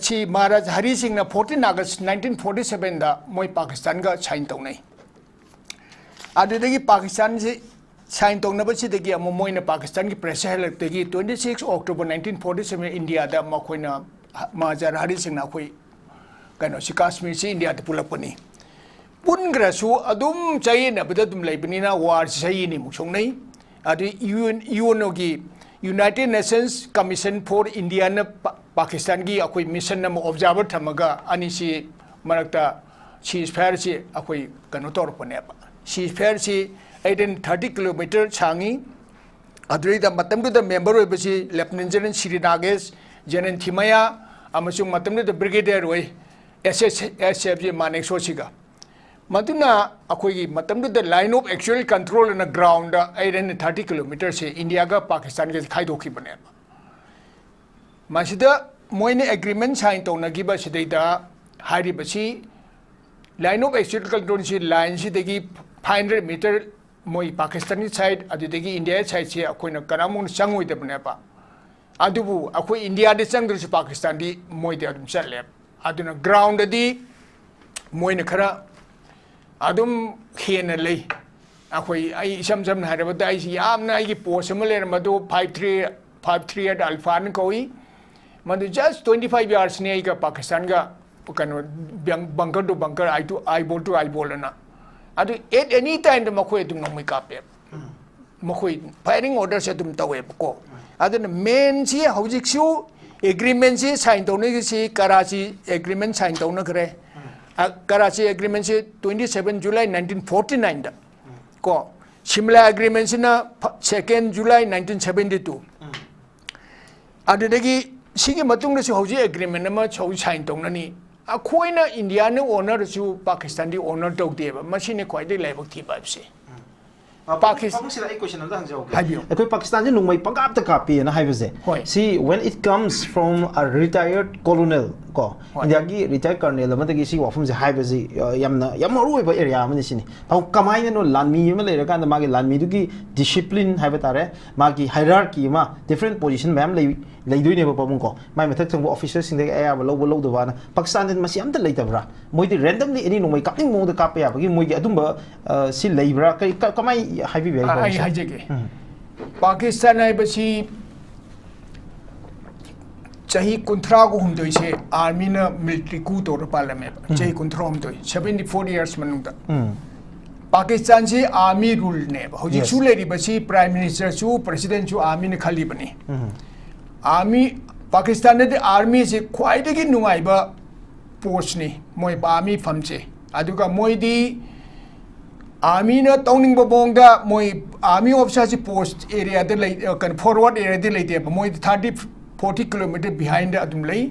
ꯁꯤ ꯃꯍꯥꯔꯥꯖ ꯍꯔꯤ ꯁꯤꯡꯅ ꯐꯣꯔꯇꯤꯟ ꯑꯥꯒꯁ ꯅꯥꯏꯟꯇꯤꯟ ꯐꯣꯔꯇꯤ ꯁꯕꯦꯟꯗ ꯃꯣꯏ ꯄꯥꯀꯤꯁꯇꯥꯟꯒ ꯁꯥꯏꯟ ꯇꯧꯅꯩ꯫ ꯑꯗꯨꯗꯒꯤ ꯄꯥꯀꯤꯁꯇꯥꯟꯁꯤ ꯁꯥꯏꯟ ꯇꯧꯅꯕꯁꯤꯗꯒꯤ ꯑꯃꯨꯛ ꯃꯣꯏꯅ ꯄꯥꯀꯤꯁꯇꯥꯟꯒꯤ ꯄ꯭ꯔꯦꯁꯔ ꯍꯦꯜꯂꯛꯇꯒꯤ twenty six October nineteen forty seven ꯏꯟꯗꯤꯌꯥꯗ ꯃꯈꯣꯏꯅ ꯃꯍꯥꯔꯥꯖ ꯍꯔꯤ ꯁꯤꯡꯅ ꯑꯩꯈꯣꯏ ꯀꯩꯅꯣꯁꯤ ꯀꯥꯁꯃꯤꯔꯁꯤ ꯏꯟꯗꯤꯌꯥꯗ ꯄꯨꯜꯂꯛꯄꯅꯤ꯫ ꯄꯨꯟꯈ꯭ꯔꯁꯨ ꯑꯗꯨꯝ ꯆꯌꯦꯠꯅꯕꯗ ꯑꯗꯨꯝ ꯂꯩꯕꯅꯤꯅ ꯋꯥꯔꯁꯤ ꯆꯍꯤ ꯑꯅꯤꯃꯨꯛ ꯁꯣꯛꯅꯩ꯫ ꯑꯗꯨ ꯌꯨ ꯑꯦꯟ ꯌꯨ ꯑꯦꯟ ꯑꯣꯒꯤ United Nations Commission for Indiaꯅ ꯄꯥꯀꯤꯁꯇꯥꯟꯒꯤ ꯑꯩꯈꯣꯏ ꯃꯤꯁꯟ ꯑꯃ ꯑꯣꯕꯖꯥꯔꯚꯔ ꯊꯝꯃꯒ ꯑꯅꯤꯁꯤ ꯃꯔꯛꯇ ꯁꯤꯁ ꯐꯥꯌꯔꯁꯤ ꯑꯩꯈꯣꯏ ꯀꯩꯅꯣ ꯇꯧꯔꯛꯄꯅꯦꯕ꯫ ꯁꯤꯁ ꯐꯥꯌꯔꯁꯤ ꯑꯩꯠ ꯍꯟꯗ꯭ꯔꯦꯠ ꯊꯥꯔꯇꯤ ꯀꯤꯂꯣꯃꯤꯇꯔ ꯁꯥꯡꯉꯤ꯫ ꯑꯗꯨꯗꯩꯗ ꯃꯇꯝꯗꯨꯗ ꯃꯦꯝꯕꯔ ꯑꯣꯏꯕꯁꯤ ꯂꯦꯐꯇꯤꯅꯦꯟ ꯖꯦꯅꯔꯦꯜ ꯁꯤꯔꯤ ꯅꯥꯒꯦꯁ, ꯖꯦꯅꯔꯦꯜ ꯊꯤꯃꯌꯥ, ꯑꯃꯁꯨꯡ ꯃꯇꯝꯗꯨꯗ ꯕ꯭ꯔꯤꯒꯦꯗꯤꯌꯔ ꯑꯣꯏ ꯑꯦꯁ ꯑꯦꯁ ꯑꯦꯁ ꯑꯦꯐꯁꯤ ꯃꯥꯅꯦꯛ ꯁꯣꯁꯤꯒ꯫ ꯃꯗꯨꯅ ꯑꯩꯈꯣꯏꯒꯤ ꯃꯇꯝꯗꯨꯗ line of actual control ꯑꯅ ꯒ꯭ꯔꯥꯎꯟꯗ ꯑꯩꯠ ꯍꯟꯗ꯭ꯔꯦꯠ ꯊꯥꯔꯇꯤ ꯀꯤꯂꯣꯃꯤꯇꯔꯁꯦ ꯏꯟꯗꯤꯌꯥꯒ ꯄꯥꯀꯤꯁꯇꯥꯟꯒꯁꯦ ꯈꯥꯏꯗꯣꯛꯈꯤꯕꯅꯦꯕ꯫ ꯃꯁꯤꯗ ꯃꯣꯏꯅ ꯑꯦꯒ꯭ꯔꯤꯃꯦꯟ ꯁꯥꯏꯟ ꯇꯧꯅꯈꯤꯕ ꯁꯤꯗꯩꯗ ꯍꯥꯏꯔꯤꯕꯁꯤ line of actual controlꯁꯤ ꯂꯥꯏꯟꯁꯤꯗꯒꯤ ꯐꯥꯏꯚ ꯍꯟꯗ꯭ꯔꯦꯠ ꯃꯤꯇꯔ ꯃꯣꯏ ꯄꯥꯀꯤꯁꯇꯥꯟꯒꯤ ꯁꯥꯏꯠ ꯑꯗꯨꯗꯒꯤ ꯏꯟꯗꯤꯌꯥꯒꯤ ꯁꯥꯏꯠꯁꯦ ꯑꯩꯈꯣꯏꯅ ꯀꯅꯥꯃꯨꯛ ꯆꯪꯉꯣꯏꯗꯕꯅꯦꯕ꯫ ꯑꯗꯨꯕꯨ ꯑꯩꯈꯣꯏ ꯏꯟꯗꯤꯌꯥꯗꯤ ꯆꯪꯗ꯭ꯔꯁꯨ ꯄꯥꯀꯤꯁꯇꯥꯟꯗꯤ ꯃꯣꯏꯗꯤ ꯑꯗꯨꯝ ꯆꯠꯂꯦ꯫ ꯑꯗꯨꯅ ꯒ꯭ꯔꯥꯎꯟꯗꯗꯤ ꯃꯣꯏꯅ ꯈꯔ ꯑꯗꯨꯝ ꯍꯦꯟꯅ ꯂꯩ꯫ ꯑꯩꯈꯣꯏ ꯑꯩ ꯏꯁꯝ ꯁꯝꯅ ꯍꯥꯏꯔꯕꯗ ꯑꯩꯁꯤ ꯌꯥꯝꯅ ꯑꯩꯒꯤ ꯄꯣꯁ ꯑꯃ ꯂꯩꯔꯝꯕꯗꯨ five three five three eight ꯑꯜꯐꯥꯅ ꯀꯧꯏ꯫ ꯃꯗꯨ just twenty five yardsꯅꯤ ꯑꯩꯒ ꯄꯥꯀꯤꯁꯇꯥꯟꯒ ꯀꯩꯅꯣ bunker to bunker, eyeball to eyeball ꯑꯅ꯫ ꯑꯗꯨ at any timeꯗ ꯃꯈꯣꯏ ꯑꯗꯨꯝ ꯅꯣꯡꯃꯩ ꯀꯥꯞꯄꯦꯕ꯫ ꯃꯈꯣꯏ firing orderꯁꯦ ꯑꯗꯨꯝ ꯇꯧꯋꯦꯕꯀꯣ꯫ ꯑꯗꯨꯅ ꯃꯦꯟꯁꯤ ꯍꯧꯖꯤꯛꯁꯨ ꯑꯦꯒ꯭ꯔꯤꯃꯦꯟꯁꯤ ꯁꯥꯏꯟ ꯇꯧꯅꯔꯤꯁꯤ ꯀꯔꯥꯆꯤ ꯑꯦꯒ꯭ꯔꯤꯃꯦꯟ ꯁꯥꯏꯟ ꯇꯧꯅꯈ꯭ꯔꯦ꯫ ꯀꯔꯥꯆꯤ ꯑꯦꯒ꯭ꯔꯤꯃꯦꯟꯁꯤ twenty seven July nineteen forty nineꯗ ꯀꯣ꯫ Shimla ꯑꯦꯒ꯭ꯔꯤꯃꯦꯟꯁꯤꯅ second July nineteen seventy two꯫ ꯑꯗꯨꯗꯒꯤ ꯁꯤꯒꯤ ꯃꯇꯨꯡꯗꯁꯨ ꯍꯧꯖꯤꯛ ꯑꯦꯒ꯭ꯔꯤꯃꯦꯟ ꯑꯃ ꯍꯧꯖꯤꯛ ꯁꯥꯏꯟ ꯇꯧꯅꯅꯤ꯫ ꯑꯩꯈꯣꯏꯅ ꯏꯟꯗꯤꯌꯥꯅ ꯑꯣꯅꯔꯁꯨ ꯄꯥꯀꯤꯁꯇꯥꯟꯗꯤ ꯑꯣꯅꯔ ꯇꯧꯗꯦꯕ꯫ ꯃꯁꯤꯅꯤ ꯈ꯭ꯋꯥꯏꯗꯒꯤ ꯂꯥꯏꯕꯛ ꯊꯤꯕ ꯍꯥꯏꯕꯁꯦ꯫ ꯑ, ꯄꯥꯀꯤꯁ- ꯄꯥꯕꯨꯡ, ꯁꯤꯗ ꯑꯩ question ꯑꯝꯇ ꯍꯪꯖꯍꯧꯒꯦ꯫ ꯍꯥꯏꯕꯤꯌꯨ꯫ ꯑꯩꯈꯣꯏ ꯄꯥꯀꯤꯁꯇꯥꯟꯁꯤ ꯅꯣꯡꯃꯩ ꯄꯪꯀꯥꯞꯇ ꯀꯥꯞꯄꯦꯅ ꯍꯥꯏꯕꯁꯦ꯫ ꯍꯣꯏ꯫ ꯁꯤ when it comes from a retired colonel, ꯀꯣ, ꯍꯣꯏ꯫ ꯏꯟꯗꯤꯌꯥꯒꯤ ꯔꯤꯇꯥꯌꯔ ꯀꯔꯅꯦꯜ ꯑꯃꯗꯒꯤ ꯁꯤꯒꯤ ꯋꯥꯐꯝꯁꯦ ꯍꯥꯏꯕꯁꯤ, ꯑ, ꯌꯥꯝꯅ, ꯌꯥꯝ ꯃꯔꯨ ꯑꯣꯏꯕ ꯑꯦꯔꯤꯌꯥ ꯑꯃꯅꯤ ꯁꯤꯅꯤ꯫ ꯇꯥꯃꯣ, ꯀꯃꯥꯏꯅꯅꯣ ꯂꯥꯟꯃꯤ ꯑꯃ ꯂꯩꯔꯀꯥꯟꯗ ꯃꯥꯒꯤ ꯂꯥꯟꯃꯤꯗꯨꯒꯤ ꯗꯤꯁꯤꯄ꯭ꯂꯤꯟ ꯍꯥꯏꯕ ꯇꯥꯔꯦ, ꯃꯥꯒꯤ ꯍꯥꯏꯔꯥꯔꯀꯤ ꯑꯃ, ꯗꯤꯐ꯭ꯔꯦꯟ ꯄꯣꯖꯤꯁꯟ ꯃꯌꯥꯝ ꯂꯩ, ꯂꯩꯗꯣꯏꯅꯦꯕ ꯄꯥꯕꯨꯡ ꯀꯣ, ꯃꯥꯏ ꯃꯊꯛ ꯊꯪꯕ ꯑꯣꯐꯤꯁꯔꯁꯤꯡꯗꯒꯤ ꯑꯌꯥꯕ ꯂꯧꯕ ꯂꯧꯗꯕꯅ꯫ ꯄꯥꯀꯤꯁꯇꯥꯟꯗꯗꯤ ꯃꯁꯤ ꯑꯝꯇ ꯂꯩꯇꯕ꯭ꯔꯥ? ꯃꯣꯏꯗꯤ ꯔꯦꯟꯗꯝꯂꯤ ꯑꯦꯅꯤ ꯅꯣꯡꯃꯩ ꯀꯥꯞꯅꯤꯡꯕ ꯃꯑꯣꯡꯗ ꯀꯥꯞꯄ ꯌꯥꯕꯒꯤ ꯃꯣꯏꯒꯤ ꯑꯗꯨꯝꯕ, ꯑ, ꯁꯤ ꯂꯩꯕ꯭ꯔꯥ? ꯀꯔꯤ, ꯀ-, ꯀꯃꯥꯏ ꯍꯥꯏꯕꯤꯕ ꯌꯥꯏ ꯑ-, ꯑꯩ ꯄꯥꯕꯨꯡꯁꯦ? ꯍꯥꯏꯖꯒꯦ꯫ ꯎꯝ꯫ ꯄꯥꯀꯤꯁꯇꯥꯟ ꯍꯥꯏꯕꯁꯤ ꯆꯍꯤ ꯀꯨꯟꯊ꯭ꯔꯥꯒ ꯍꯨꯝꯗꯣꯏꯁꯦ ꯑꯥꯔꯃꯤꯅ ꯃꯤꯂꯤꯇꯔꯤ ꯀꯨ ꯇꯧꯔ ꯄꯥꯜꯂꯝꯃꯦꯕ꯫ ꯎꯝ꯫ ꯆꯍꯤ ꯀꯨꯟꯊ꯭ꯔꯥ ꯍꯨꯝꯗꯣꯏ, seventy four years ꯃꯅꯨꯡꯗ꯫ ꯎꯝ꯫ ꯄꯥꯀꯤꯁꯇꯥꯟꯁꯤ ꯑꯥꯔꯃꯤ ꯔꯨꯜꯅꯦꯕ꯫ ꯍꯧꯖꯤꯛꯁꯨ Yes. ꯂꯩꯔꯤꯕꯁꯤ ꯄ꯭ꯔꯥꯏꯝ ꯃꯤꯅꯤꯁꯇꯔꯁꯨ, ꯄ꯭ꯔꯁꯤꯗꯦꯟꯁꯨ ꯑꯥꯔꯃꯤꯅ ꯈꯜꯂꯤꯕꯅꯤ꯫ ꯎꯝ꯫ ꯑꯥꯔꯃꯤ, ꯄꯥꯀꯤꯁꯇꯥꯟꯗꯗꯤ ꯑꯥꯔꯃꯤꯁꯤ ꯈ꯭ꯋꯥꯏꯗꯒꯤ ꯅꯨꯡꯉꯥꯏꯕ ꯄꯣꯁꯅꯤ, ꯃꯣꯏ ꯑꯥꯔꯃꯤ ꯐꯝꯁꯦ꯫ ꯑꯗꯨꯒ ꯃꯣꯏꯗꯤ ꯑꯥꯔꯃꯤꯅ ꯇꯧꯅꯤꯡꯕ ꯃꯑꯣꯡꯗ ꯃꯣꯏ ꯑꯥꯔꯃꯤ ꯑꯣꯐꯤꯁꯥꯔꯁꯤ ꯄꯣꯁ ꯑꯦꯔꯤꯌꯥꯗ ꯂꯩ, ꯑ, ꯀꯩꯅꯣ, ꯐꯣꯔꯋꯥꯔꯗ ꯑꯦꯔꯤꯌꯥꯗ ꯂꯩꯇꯦꯕ꯫ ꯃꯣꯏꯗꯤ thirty, forty kilometer behind ꯑꯗꯨꯝ ꯂꯩ꯫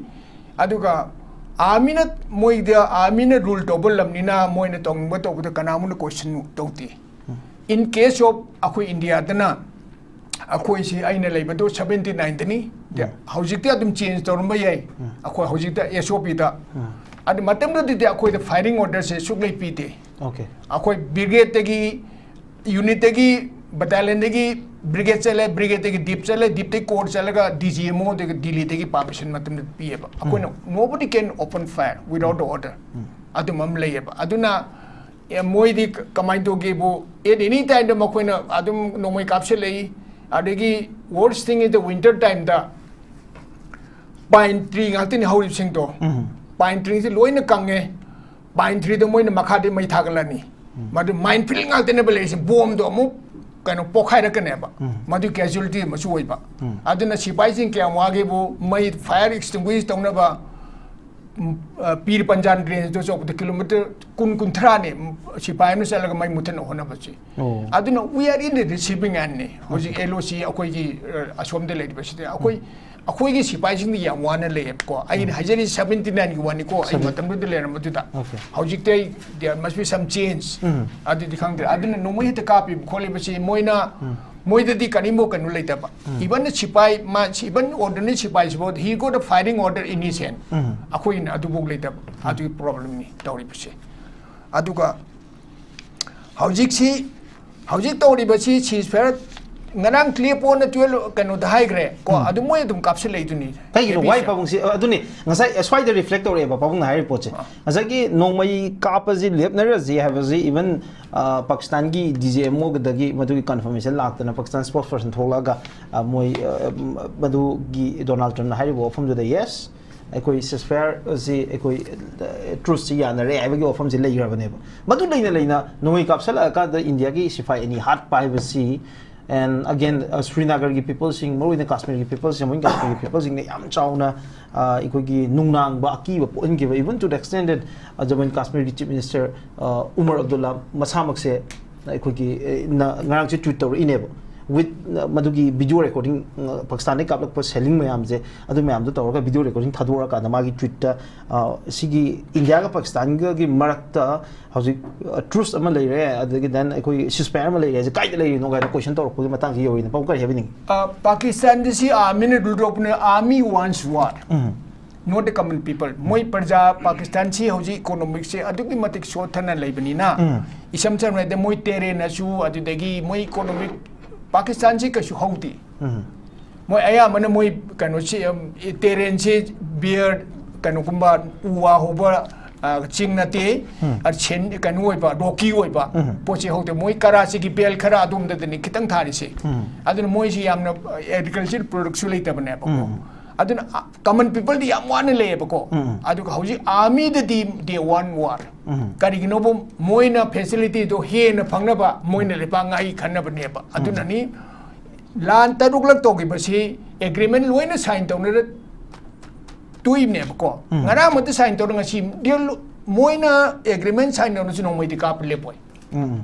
ꯑꯗꯨꯒ ꯑꯥꯔꯃꯤꯅ, ꯃꯣꯏꯗ ꯑꯥꯔꯃꯤꯅ ꯔꯨꯜ ꯇꯧꯕ ꯂꯝꯅꯤꯅ ꯃꯣꯏꯅ ꯇꯧꯅꯤꯡꯕ ꯇꯧꯕꯗ ꯀꯅꯥꯃꯨꯛꯅ ꯀꯣꯏꯁꯟ ꯇꯧꯗꯦ꯫ ꯎꯝ꯫ In case of ꯑꯩꯈꯣꯏ ꯏꯟꯗꯤꯌꯥꯗꯅ ꯑꯩꯈꯣꯏꯁꯤ, ꯑꯩꯅ ꯂꯩꯕꯗꯨ seventy nineꯗꯅꯤ꯫ ꯎꯝ꯫ ꯍꯧꯖꯤꯛꯇꯤ ꯑꯗꯨꯝ ꯆꯦꯟꯖ ꯇꯧꯔꯝꯕ ꯌꯥꯏ꯫ ꯎꯝ꯫ ꯑꯩꯈꯣꯏ ꯍꯧꯖꯤꯛꯇ ꯑꯦꯁ ꯑꯣ ꯄꯤꯗ꯫ ꯎꯝ꯫ ꯑꯗꯨ ꯃꯇꯝꯗꯨꯗꯗꯤ ꯑꯩꯈꯣꯏꯗ ꯐꯥꯏꯔꯤꯡ ꯑꯣꯔꯗꯔꯁꯦ ꯁꯨꯛꯂꯩ ꯄꯤꯗꯦ꯫ Okay. ꯑꯩꯈꯣꯏ ꯕ꯭ꯔꯤꯒꯦꯗꯇꯒꯤ, ꯌꯨꯅꯤꯠꯇꯒꯤ, ꯕꯦꯇꯥꯂꯤꯌꯟꯗꯒꯤ ꯕ꯭ꯔꯤꯒꯦꯗ ꯆꯠꯂꯦ, ꯕ꯭ꯔꯤꯒꯦꯗꯇꯒꯤ ꯗꯤꯞ ꯆꯠꯂꯦ, ꯗꯤꯞꯇꯒꯤ ꯀꯣꯔ ꯆꯠꯂꯒ ꯗꯤ ꯖꯤ ꯑꯦꯝ ꯑꯣꯗꯒꯤ ꯗꯤꯜꯂꯤꯗꯒꯤ ꯄꯥꯔꯃꯤꯁꯟ ꯃꯇꯝꯗ ꯄꯤꯌꯦꯕ꯫ ꯑꯩꯈꯣꯏꯅ ꯎꯝ꯫ Nobody can open fire without the order꯫ ꯎꯝ꯫ ꯑꯗꯨꯝꯕ ꯑꯃ ꯂꯩꯌꯦꯕ꯫ ꯑꯗꯨꯅ, ꯑꯦ, ꯃꯣꯏꯗꯤ ꯀ-, ꯀꯃꯥꯏꯅ ꯇꯧꯒꯦꯕꯨ, at any timeꯗ ꯃꯈꯣꯏꯅ ꯑꯗꯨꯝ ꯅꯣꯡꯃꯩ ꯀꯥꯞꯁꯤꯜꯂꯛꯏ꯫ ꯑꯗꯒꯤ worst thing is the winter timeꯗ pine tree ꯉꯥꯛꯇꯅꯤ ꯍꯧꯔꯤꯕꯁꯤꯡꯗꯣ꯫ ꯎꯝ꯫ Pine treeꯁꯤ ꯂꯣꯏꯅ ꯀꯪꯉꯦ꯫ Pine treeꯗꯣ ꯃꯣꯏꯅ ꯃꯈꯥꯗꯤ ꯃꯩ ꯊꯥꯒꯠꯂꯅꯤ꯫ ꯎꯝ꯫ ꯃꯗꯨ mine field ꯉꯥꯛꯇꯅꯦꯕ ꯂꯩꯔꯤꯁꯦ꯫ ꯕꯣꯝꯗꯣ ꯑꯃꯨꯛ ꯀꯩꯅꯣ ꯄꯣꯛꯈꯥꯏꯔꯛꯀꯅꯦꯕ꯫ ꯎꯝ꯫ ꯃꯗꯨ casualty ꯑꯃꯁꯨ ꯑꯣꯏꯕ꯫ ꯎꯝ꯫ ꯑꯗꯨꯅ ꯁꯤꯐꯥꯏꯁꯤꯡ ꯀꯌꯥꯝ ꯋꯥꯒꯦꯕꯨ, ꯃꯩ fire extinguish ꯇꯧꯅꯕ, ꯎꯝ, ꯑ, ꯄꯤꯔ ꯄꯟꯖꯥꯟ ꯔꯦꯟꯖꯇꯣ ꯆꯠꯄꯗ ꯀꯤꯂꯣꯃꯤꯇꯔ ꯀꯨꯟ, ꯀꯨꯟꯊ꯭ꯔꯥꯅꯦ, ꯎꯝ, ꯁꯤꯐꯥꯏ ꯑꯃꯅ ꯆꯠꯂꯒ ꯃꯩ ꯃꯨꯊꯠꯅ ꯍꯣꯠꯅꯕꯁꯦ꯫ ꯑꯣ꯫ ꯑꯗꯨꯅ we are in the receiving endꯅꯦ꯫ ꯍꯧꯖꯤꯛ ꯑꯣꯀꯦ꯫ ꯑꯦꯜ ꯑꯣ ꯁꯤ ꯑꯩꯈꯣꯏꯒꯤ, ꯑ, ꯑꯁꯣꯝꯗ ꯂꯩꯔꯤꯕꯁꯤꯗ ꯑꯩꯈꯣꯏ, ꯎꯝ꯫ ꯑꯩꯈꯣꯏꯒꯤ ꯁꯤꯐꯥꯏꯁꯤꯡꯗꯤ ꯌꯥꯝ ꯋꯥꯅ ꯂꯩꯌꯦꯕꯀꯣ꯫ ꯑꯩꯅ ꯎꯝ꯫ ꯍꯥꯏꯖꯔꯤꯁꯦ seventy nineꯒꯤ ꯋꯥꯅꯤꯀꯣ, ꯑꯩ seventy꯫ ꯃꯇꯝꯗꯨꯗ ꯂꯩꯔꯝꯕꯗꯨꯗ꯫ ꯑꯣꯀꯦ꯫ ꯍꯧꯖꯤꯛꯇꯤ ꯑꯩ, there must be some change꯫ ꯎꯝ꯫ ꯑꯗꯨꯗꯤ ꯈꯪꯗ꯭ꯔꯦ꯫ ꯑꯗꯨꯅ ꯅꯣꯡꯃꯩ ꯍꯦꯛꯇ ꯀꯥꯞꯄꯤꯕ ꯈꯣꯠꯂꯤꯕꯁꯤ ꯃꯣꯏꯅ ꯎꯝ꯫ ꯃꯣꯏꯗꯗꯤ ꯀꯔꯤꯝꯐꯥꯎ ꯀꯩꯅꯣ ꯂꯩꯇꯕ꯫ ꯏꯚꯟ ꯁꯤꯄꯥꯏ ꯃꯥ ꯏꯚꯟ ꯑꯣꯔꯗꯤꯅꯔꯤ ꯁꯤꯄꯥꯏꯁꯤꯐꯥꯎ he got a firing order in his hand꯫ ꯑꯩꯈꯣꯏꯅ ꯑꯗꯨꯐꯥꯎ ꯂꯩꯇꯕ꯫ ꯑꯗꯨꯒꯤ ꯄ꯭ꯔꯣꯕ꯭ꯂꯦꯝꯅꯤ ꯇꯧꯔꯤꯕꯁꯦ꯫ ꯑꯗꯨꯒ ꯍꯧꯖꯤꯛꯁꯤ ꯍꯧꯖꯤꯛ ꯇꯧꯔꯤꯕꯁꯤ ꯁꯤꯁ ꯐꯦꯌꯔ ꯉꯔꯥꯡ ꯀ꯭ꯂꯤꯌꯔ ꯄꯣꯟꯅ ꯇꯨꯌꯦꯜ ꯀꯩꯅꯣꯗ ꯍꯥꯏꯈ꯭ꯔꯦ ꯀꯣ꯫ ꯑꯗꯨ ꯃꯣꯏ ꯑꯗꯨꯝ ꯀꯥꯞꯁꯤꯜꯂꯛꯏꯗꯨꯅꯤ꯫ ꯀꯩꯒꯤꯅꯣ ꯋꯥꯏ ꯄꯥꯕꯨꯡꯁꯤ ꯑꯗꯨꯅꯤ ꯉꯁꯥꯏ ꯑꯁ꯭ꯋꯥꯏꯗ ꯔꯤꯐ꯭ꯂꯦꯛ ꯇꯧꯔꯛꯑꯦꯕ ꯄꯥꯕꯨꯡꯅ ꯍꯥꯏꯔꯤꯕ ꯄꯣꯠꯁꯦ꯫ ꯉꯁꯥꯏꯒꯤ ꯅꯣꯡꯃꯩ ꯀꯥꯞꯄꯁꯤ ꯂꯦꯞꯅꯔꯁꯤ ꯍꯥꯏꯕꯁꯤ ꯏꯚꯟ ꯄꯥꯀꯤꯁꯇꯥꯟꯒꯤ ꯗꯤ ꯖꯤ ꯑꯦꯝ ꯑꯣꯗꯒꯤ ꯃꯗꯨꯒꯤ ꯀꯟꯐꯔꯃꯦꯁꯟ ꯂꯥꯛꯇꯅ ꯄꯥꯀꯤꯁꯇꯥꯟ ꯁ꯭ꯄꯣꯛꯁ ꯄꯔꯁꯟ ꯊꯣꯛꯂꯛꯑꯒ ꯃꯣꯏ ꯃꯗꯨꯒꯤ ꯗꯣꯅꯥꯜꯗ ꯇ꯭ꯔꯝꯞꯅ ꯍꯥꯏꯔꯤꯕ ꯋꯥꯐꯝꯗꯨꯗ ꯌꯦꯁ ꯑꯩꯈꯣꯏ ꯁꯤꯁ ꯐꯦꯌꯔ ꯑꯁꯤ ꯑꯩꯈꯣꯏ ꯇ꯭ꯔꯨꯁꯁꯤ ꯌꯥꯅꯔꯦ ꯍꯥꯏꯕꯒꯤ ꯋꯥꯐꯝꯁꯤ ꯂꯩꯈ꯭ꯔꯕꯅꯦꯕ꯫ ꯃꯗꯨ ꯂꯩꯅ ꯂꯩꯅ ꯅꯣꯡꯃꯩ ꯀꯥꯞꯁꯤꯜꯂꯛꯑꯀꯥꯟꯗ ꯏꯟꯗꯤꯌꯥꯒꯤ ꯁꯤꯐꯥꯏ ꯑꯅꯤ ꯍꯥꯠꯄ ꯍꯥꯏꯕꯁꯤ and again ꯁ꯭ꯔꯤꯅꯒꯔꯒꯤ ꯄꯤꯄꯜꯁꯤꯡ ꯃꯔꯨꯑꯣꯏꯅ ꯀꯥꯁꯃꯤꯔꯒꯤ ꯄꯤꯄꯜꯁꯤꯡ ꯖꯃꯨ ꯑꯦꯟ ꯀꯥꯁꯃꯤꯔꯒꯤ ꯄꯤꯄꯜꯁꯤꯡꯅ ꯌꯥꯝ ꯆꯥꯎꯅ ꯑꯩꯈꯣꯏꯒꯤ ꯅꯨꯡꯅꯥꯡꯕ ꯑꯀꯤꯕ ꯄꯣꯛꯍꯟꯈꯤꯕ even to the extent that Jammu and ꯀꯥꯁꯃꯤꯔꯒꯤ ꯆꯤꯐ ꯃꯤꯅꯤꯁꯇꯔ ꯎꯃꯔ ꯑꯕꯗꯨꯜꯂꯥ ꯃꯁꯥꯃꯛꯁꯦ ꯑꯩꯈꯣꯏꯒꯤ ꯉꯔꯥꯡꯁꯦ ꯇ꯭ꯋꯤꯠ ꯇꯧꯔꯛꯏꯅꯦꯕ꯫ ꯋꯤꯠ ꯃꯗꯨꯒꯤ ꯚꯤꯗꯤꯑꯣ ꯔꯦꯀꯣꯔꯗꯤꯡ ꯄꯥꯀꯤꯁꯇꯥꯟꯗꯒꯤ ꯀꯥꯞꯂꯛꯄ ꯁꯦꯂꯤꯡ ꯃꯌꯥꯝꯁꯦ ꯑꯗꯨ ꯃꯌꯥꯝꯗꯣ ꯇꯧꯔꯒ ꯚꯤꯗꯤꯑꯣ ꯔꯦꯀꯣꯔꯗꯤꯡ ꯊꯥꯗꯣꯔꯛꯑꯀꯥꯟꯗ ꯃꯥꯒꯤ ꯇ꯭ꯋꯤꯠꯇ ꯁꯤꯒꯤ ꯏꯟꯗꯤꯌꯥꯒ ꯄꯥꯀꯤꯁꯇꯥꯟꯒꯒꯤ ꯃꯔꯛꯇ ꯍꯧꯖꯤꯛ ꯇ꯭ꯔꯨꯁ ꯑꯃ ꯂꯩꯔꯦ ꯑꯗꯒꯤ ꯗꯦꯟ ꯑꯩꯈꯣꯏꯒꯤ ꯁꯤꯁ ꯐꯥꯌꯔ ꯑꯃ ꯂꯩꯔꯦ ꯍꯥꯏꯁꯦ ꯀꯥꯏꯗ ꯂꯩꯔꯤꯅꯣ ꯀꯥꯏꯅ ꯀꯣꯏꯁꯟ ꯇꯧꯔꯛꯄꯒꯤ ꯃꯇꯥꯡꯁꯤ ꯌꯧꯔꯤꯅ ꯄꯥꯎ ꯀꯔꯤ ꯍꯥꯏꯕꯤꯅꯤꯡꯉꯤ? ꯄꯥꯀꯤꯁꯇꯥꯟꯗ ꯁꯤ ꯑꯥꯔꯃꯤꯅ ꯔꯨꯜ ꯇꯧꯕꯅꯦ꯫ Army wants war, not the common people. ꯃꯣꯏ ꯄ꯭ꯔꯖꯥ ꯄꯥꯀꯤꯁꯇꯥꯟꯁꯤ ꯍꯧꯖꯤꯛ ꯏꯀꯣꯅꯣꯃꯤꯛꯁꯦ ꯑꯗꯨꯛꯀꯤ ꯃꯇꯤꯛ ꯁꯣꯠꯊꯅ ꯂꯩꯕꯅꯤꯅ ꯏꯁꯝ ꯁꯝꯅ ꯍꯥꯏꯔꯕꯗ ꯃꯣꯏ ꯇꯦꯔꯦꯟꯅꯁꯨ ꯑꯗꯨꯗꯒꯤ ꯃꯣꯏ ꯏꯀꯣꯅꯣꯃꯤꯛ ꯄꯥꯀꯤꯁꯇꯥꯟꯁꯤ ꯀꯩꯁꯨ ꯍꯧꯗꯦ꯫ ꯃꯣꯏ ꯑꯌꯥꯝꯕꯅ ꯃꯣꯏ ꯀꯩꯅꯣꯁꯤ ꯇꯦꯔꯦꯟꯁꯤ ꯕꯤꯌꯔ ꯀꯩꯅꯣꯒꯨꯝꯕ ꯎ ꯋꯥ ꯍꯧꯕ ꯆꯤꯡ ꯅꯠꯇꯦ꯫ ꯀꯩꯅꯣ ꯑꯣꯏꯕ ꯔꯣꯀꯤ ꯑꯣꯏꯕ ꯄꯣꯠꯁꯤ ꯍꯧꯗꯦ꯫ ꯃꯣꯏ ꯀꯔꯥꯆꯤꯒꯤ ꯕꯦꯜ ꯈꯔ ꯑꯗꯣꯝꯗꯗꯅꯤ ꯈꯤꯇꯪ ꯊꯥꯔꯤꯁꯦ꯫ ꯑꯗꯨꯅ ꯃꯣꯏꯁꯤ ꯌꯥꯝꯅ ꯑꯦꯒ꯭ꯔꯤꯀꯜꯆꯔ ꯄ꯭ꯔꯣꯗꯛꯁꯨ ꯂꯩꯇꯕꯅꯦꯕꯀꯣ꯫ ꯑꯗꯨꯅ ꯀꯃꯟ ꯄꯤꯄꯜꯗꯤ ꯌꯥꯝ ꯋꯥꯅ ꯂꯩꯌꯦꯕꯀꯣ꯫ ꯑꯗꯨꯒ ꯍꯧꯖꯤꯛ ꯑꯥꯔꯃꯤꯗꯗꯤ they want war꯫ ꯀꯔꯤꯒꯤꯅꯣꯕꯨ ꯃꯣꯏꯅ ꯐꯦꯁꯤꯂꯤꯇꯤꯗꯣ ꯍꯦꯟꯅ ꯐꯪꯅꯕ ꯃꯣꯏꯅ ꯂꯩꯕꯥꯛ ꯉꯥꯛꯏ ꯈꯟꯅꯕꯅꯦꯕ꯫ ꯑꯗꯨꯅꯅꯤ ꯂꯥꯟ ꯇꯔꯨꯛꯂꯛ ꯇꯧꯈꯤꯕꯁꯤ ꯑꯦꯒ꯭ꯔꯤꯃꯦꯟ ꯂꯣꯏꯅ ꯁꯥꯏꯟ ꯇꯧꯅꯔ ꯇꯣꯛꯏꯕꯅꯦꯕꯀꯣ꯫ ꯉꯔꯥꯡꯃꯛꯇ ꯁꯥꯏꯟ ꯇꯧꯔ ꯉꯁꯤ ꯗꯤꯜ ꯃꯣꯏꯅ ꯑꯦꯒ꯭ꯔꯤꯃꯦꯟ ꯁꯥꯏꯟ ꯇꯧꯔꯁꯨ ꯅꯣꯡꯃꯩꯗꯤ ꯀꯥꯞꯄ ꯂꯦꯞꯄꯣꯏ꯫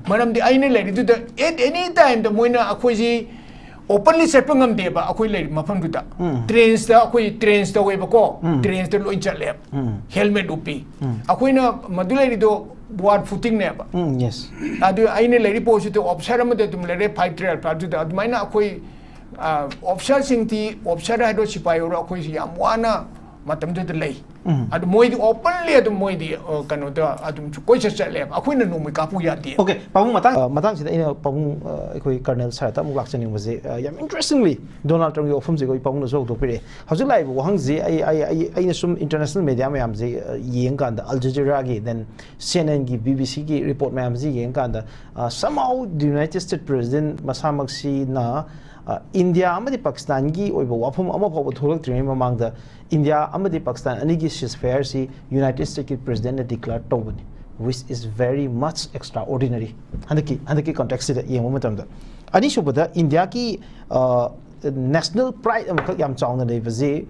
ꯃꯔꯝꯗꯤ ꯑꯩꯅ ꯂꯩꯔꯤꯗꯨꯗ at any time ꯗ ꯃꯣꯏꯅ ꯑꯩꯈꯣꯏꯁꯤ ꯑꯣꯄꯟꯂꯤ ꯆꯠꯄ ꯉꯝꯗꯦꯕ꯫ ꯑꯩꯈꯣꯏ ꯂꯩꯔꯤꯕ ꯃꯐꯝꯗꯨꯗ ꯇ꯭ꯔꯦꯟꯁꯇ ꯑꯩꯈꯣꯏ ꯇ꯭ꯔꯦꯟꯁ ꯇꯧꯋꯦꯕꯀꯣ꯫ ꯇ꯭ꯔꯦꯟꯁꯇ ꯂꯣꯏ ꯆꯠꯂꯦꯕ꯫ ꯍꯦꯜꯃꯦꯠ ꯎꯞꯄꯤ꯫ ꯑꯩꯈꯣꯏꯅ ꯃꯗꯨ ꯂꯩꯔꯤꯗꯣ ꯋꯥꯔ ꯐꯨꯇꯤꯡꯅꯦꯕ꯫ ꯎꯝ, ꯌꯦꯁ꯫ ꯑꯗꯨ ꯑꯩꯅ ꯂꯩꯔꯤ ꯄꯣꯠꯁꯤꯗ ꯑꯣꯐꯤꯁꯥꯔ ꯑꯃꯗ ꯑꯗꯨꯝ ꯂꯩꯔꯦ, ꯐꯥꯏꯚ ꯇ꯭ꯔꯦꯜ ꯐꯥꯏꯚꯇꯨꯗ꯫ ꯑꯗꯨꯃꯥꯏꯅ ꯑꯩꯈꯣꯏ ꯑꯣꯐꯤꯁꯥꯔꯁꯤꯡꯗꯤ, ꯑꯣꯐꯤꯁꯥꯔ ꯍꯥꯏꯔꯣ, ꯁꯤꯄꯥꯏ ꯑꯣꯏꯔꯣ, ꯑꯩꯈꯣꯏꯁꯤ ꯌꯥꯝ ꯋꯥꯅ ꯃꯇꯝꯗꯨꯗ ꯂꯩ꯫ ꯎꯝ꯫ ꯑꯗꯨ ꯃꯣꯏꯗꯤ ꯑꯣꯄꯟꯂꯤ ꯑꯗꯨꯝ ꯃꯣꯏꯗꯤ ꯑ, ꯀꯩꯅꯣꯗ ꯑꯗꯨꯝ ꯀꯣꯏꯆꯠ ꯆꯠꯂꯦꯕ, ꯑꯩꯈꯣꯏꯅ ꯅꯣꯡꯃꯩ ꯀꯥꯞꯄꯨ ꯌꯥꯗꯦ꯫ ꯑꯣꯀꯦ, ꯄꯥꯕꯨꯡ, ꯃꯇꯥꯡ ꯑ, ꯃꯇꯥꯡꯁꯤꯗ ꯑꯩꯅ ꯄꯥꯕꯨꯡ, ꯑ, ꯑꯩꯈꯣꯏ ꯀꯔꯅꯦꯜ ꯁꯥꯔꯗ ꯑꯃꯨꯛ ꯂꯥꯛꯆꯅꯤꯡꯕꯁꯦ, ꯑ, ꯌꯥꯝ ꯏꯟꯇꯔꯦꯁꯇꯤꯡꯂꯤ ꯗꯣꯅꯥꯜꯗ ꯇ꯭ꯔꯝꯞꯀꯤ ꯋꯥꯐꯝꯁꯦ ꯑꯩꯈꯣꯏ ꯄꯥꯕꯨꯡꯅꯁꯨ ꯍꯧꯗꯣꯛꯄꯤꯔꯛꯑꯦ꯫ ꯍꯧꯖꯤꯛ ꯂꯥꯛꯏꯕ ꯋꯥꯍꯪꯁꯤ ꯑꯩ, ꯑꯩ, ꯑꯩ, ꯑꯩꯅ ꯁꯨꯝ ꯏꯟꯇꯔꯅꯦꯁꯅꯦꯜ ꯃꯦꯗꯤꯌꯥ ꯃꯌꯥꯝꯁꯦ, ꯑ, ꯌꯦꯡꯀꯥꯟꯗ, ꯑꯜ ꯖꯖꯤꯔꯥꯒꯤ, ꯗꯦꯟ ꯁꯤ ꯑꯦꯟ ꯑꯦꯟꯒꯤ, ꯕꯤ ꯕꯤ ꯁꯤꯒꯤ ꯔꯤꯄꯣꯔꯠ ꯃꯌꯥꯝꯁꯤ ꯌꯦꯡꯀꯥꯟꯗ, ꯑ, somehow the United States President ꯃꯁꯥꯃꯛꯁꯤꯅ, ꯑ, ꯏꯟꯗꯤꯌꯥ ꯑꯃꯗꯤ ꯄꯥꯀꯤꯁꯇꯥꯟꯒꯤ ꯑꯣꯏꯕ ꯋꯥꯐꯝ ꯑꯃ ꯐꯥꯎꯕ ꯊꯣꯛꯂꯛꯇ꯭ꯔꯤꯉꯩ ꯃꯃꯥꯡꯗ ꯏꯟꯗꯤꯌꯥ ꯑꯃꯗꯤ ꯄꯥꯀꯤꯁꯇꯥꯟ ꯑꯅꯤꯒꯤ ceasefire ꯁꯤ ꯌꯨꯅꯥꯏꯇꯦꯗ ꯁ꯭ꯇꯦꯠꯀꯤ ꯄ꯭ꯔꯦꯁꯤꯗꯦꯟꯠꯅ ꯗꯤꯀ꯭ꯂꯦꯌꯔ ꯇꯧꯕꯅꯤ, which is very much extraordinary꯫ ꯍꯟꯗꯛꯀꯤ, ꯍꯟꯗꯛꯀꯤ ꯀꯟꯇꯦꯛꯁꯁꯤꯗ ꯌꯦꯡꯕ ꯃꯇꯝꯗ, ꯑꯅꯤꯁꯨꯕꯗ, ꯏꯟꯗꯤꯌꯥꯒꯤ, ꯑ, ꯅꯦꯁꯅꯦꯜ ꯄ꯭ꯔꯥꯏꯗ ꯑꯃꯈꯛ ꯌꯥꯝ ꯆꯥꯎꯅ ꯂꯩꯕꯁꯤ,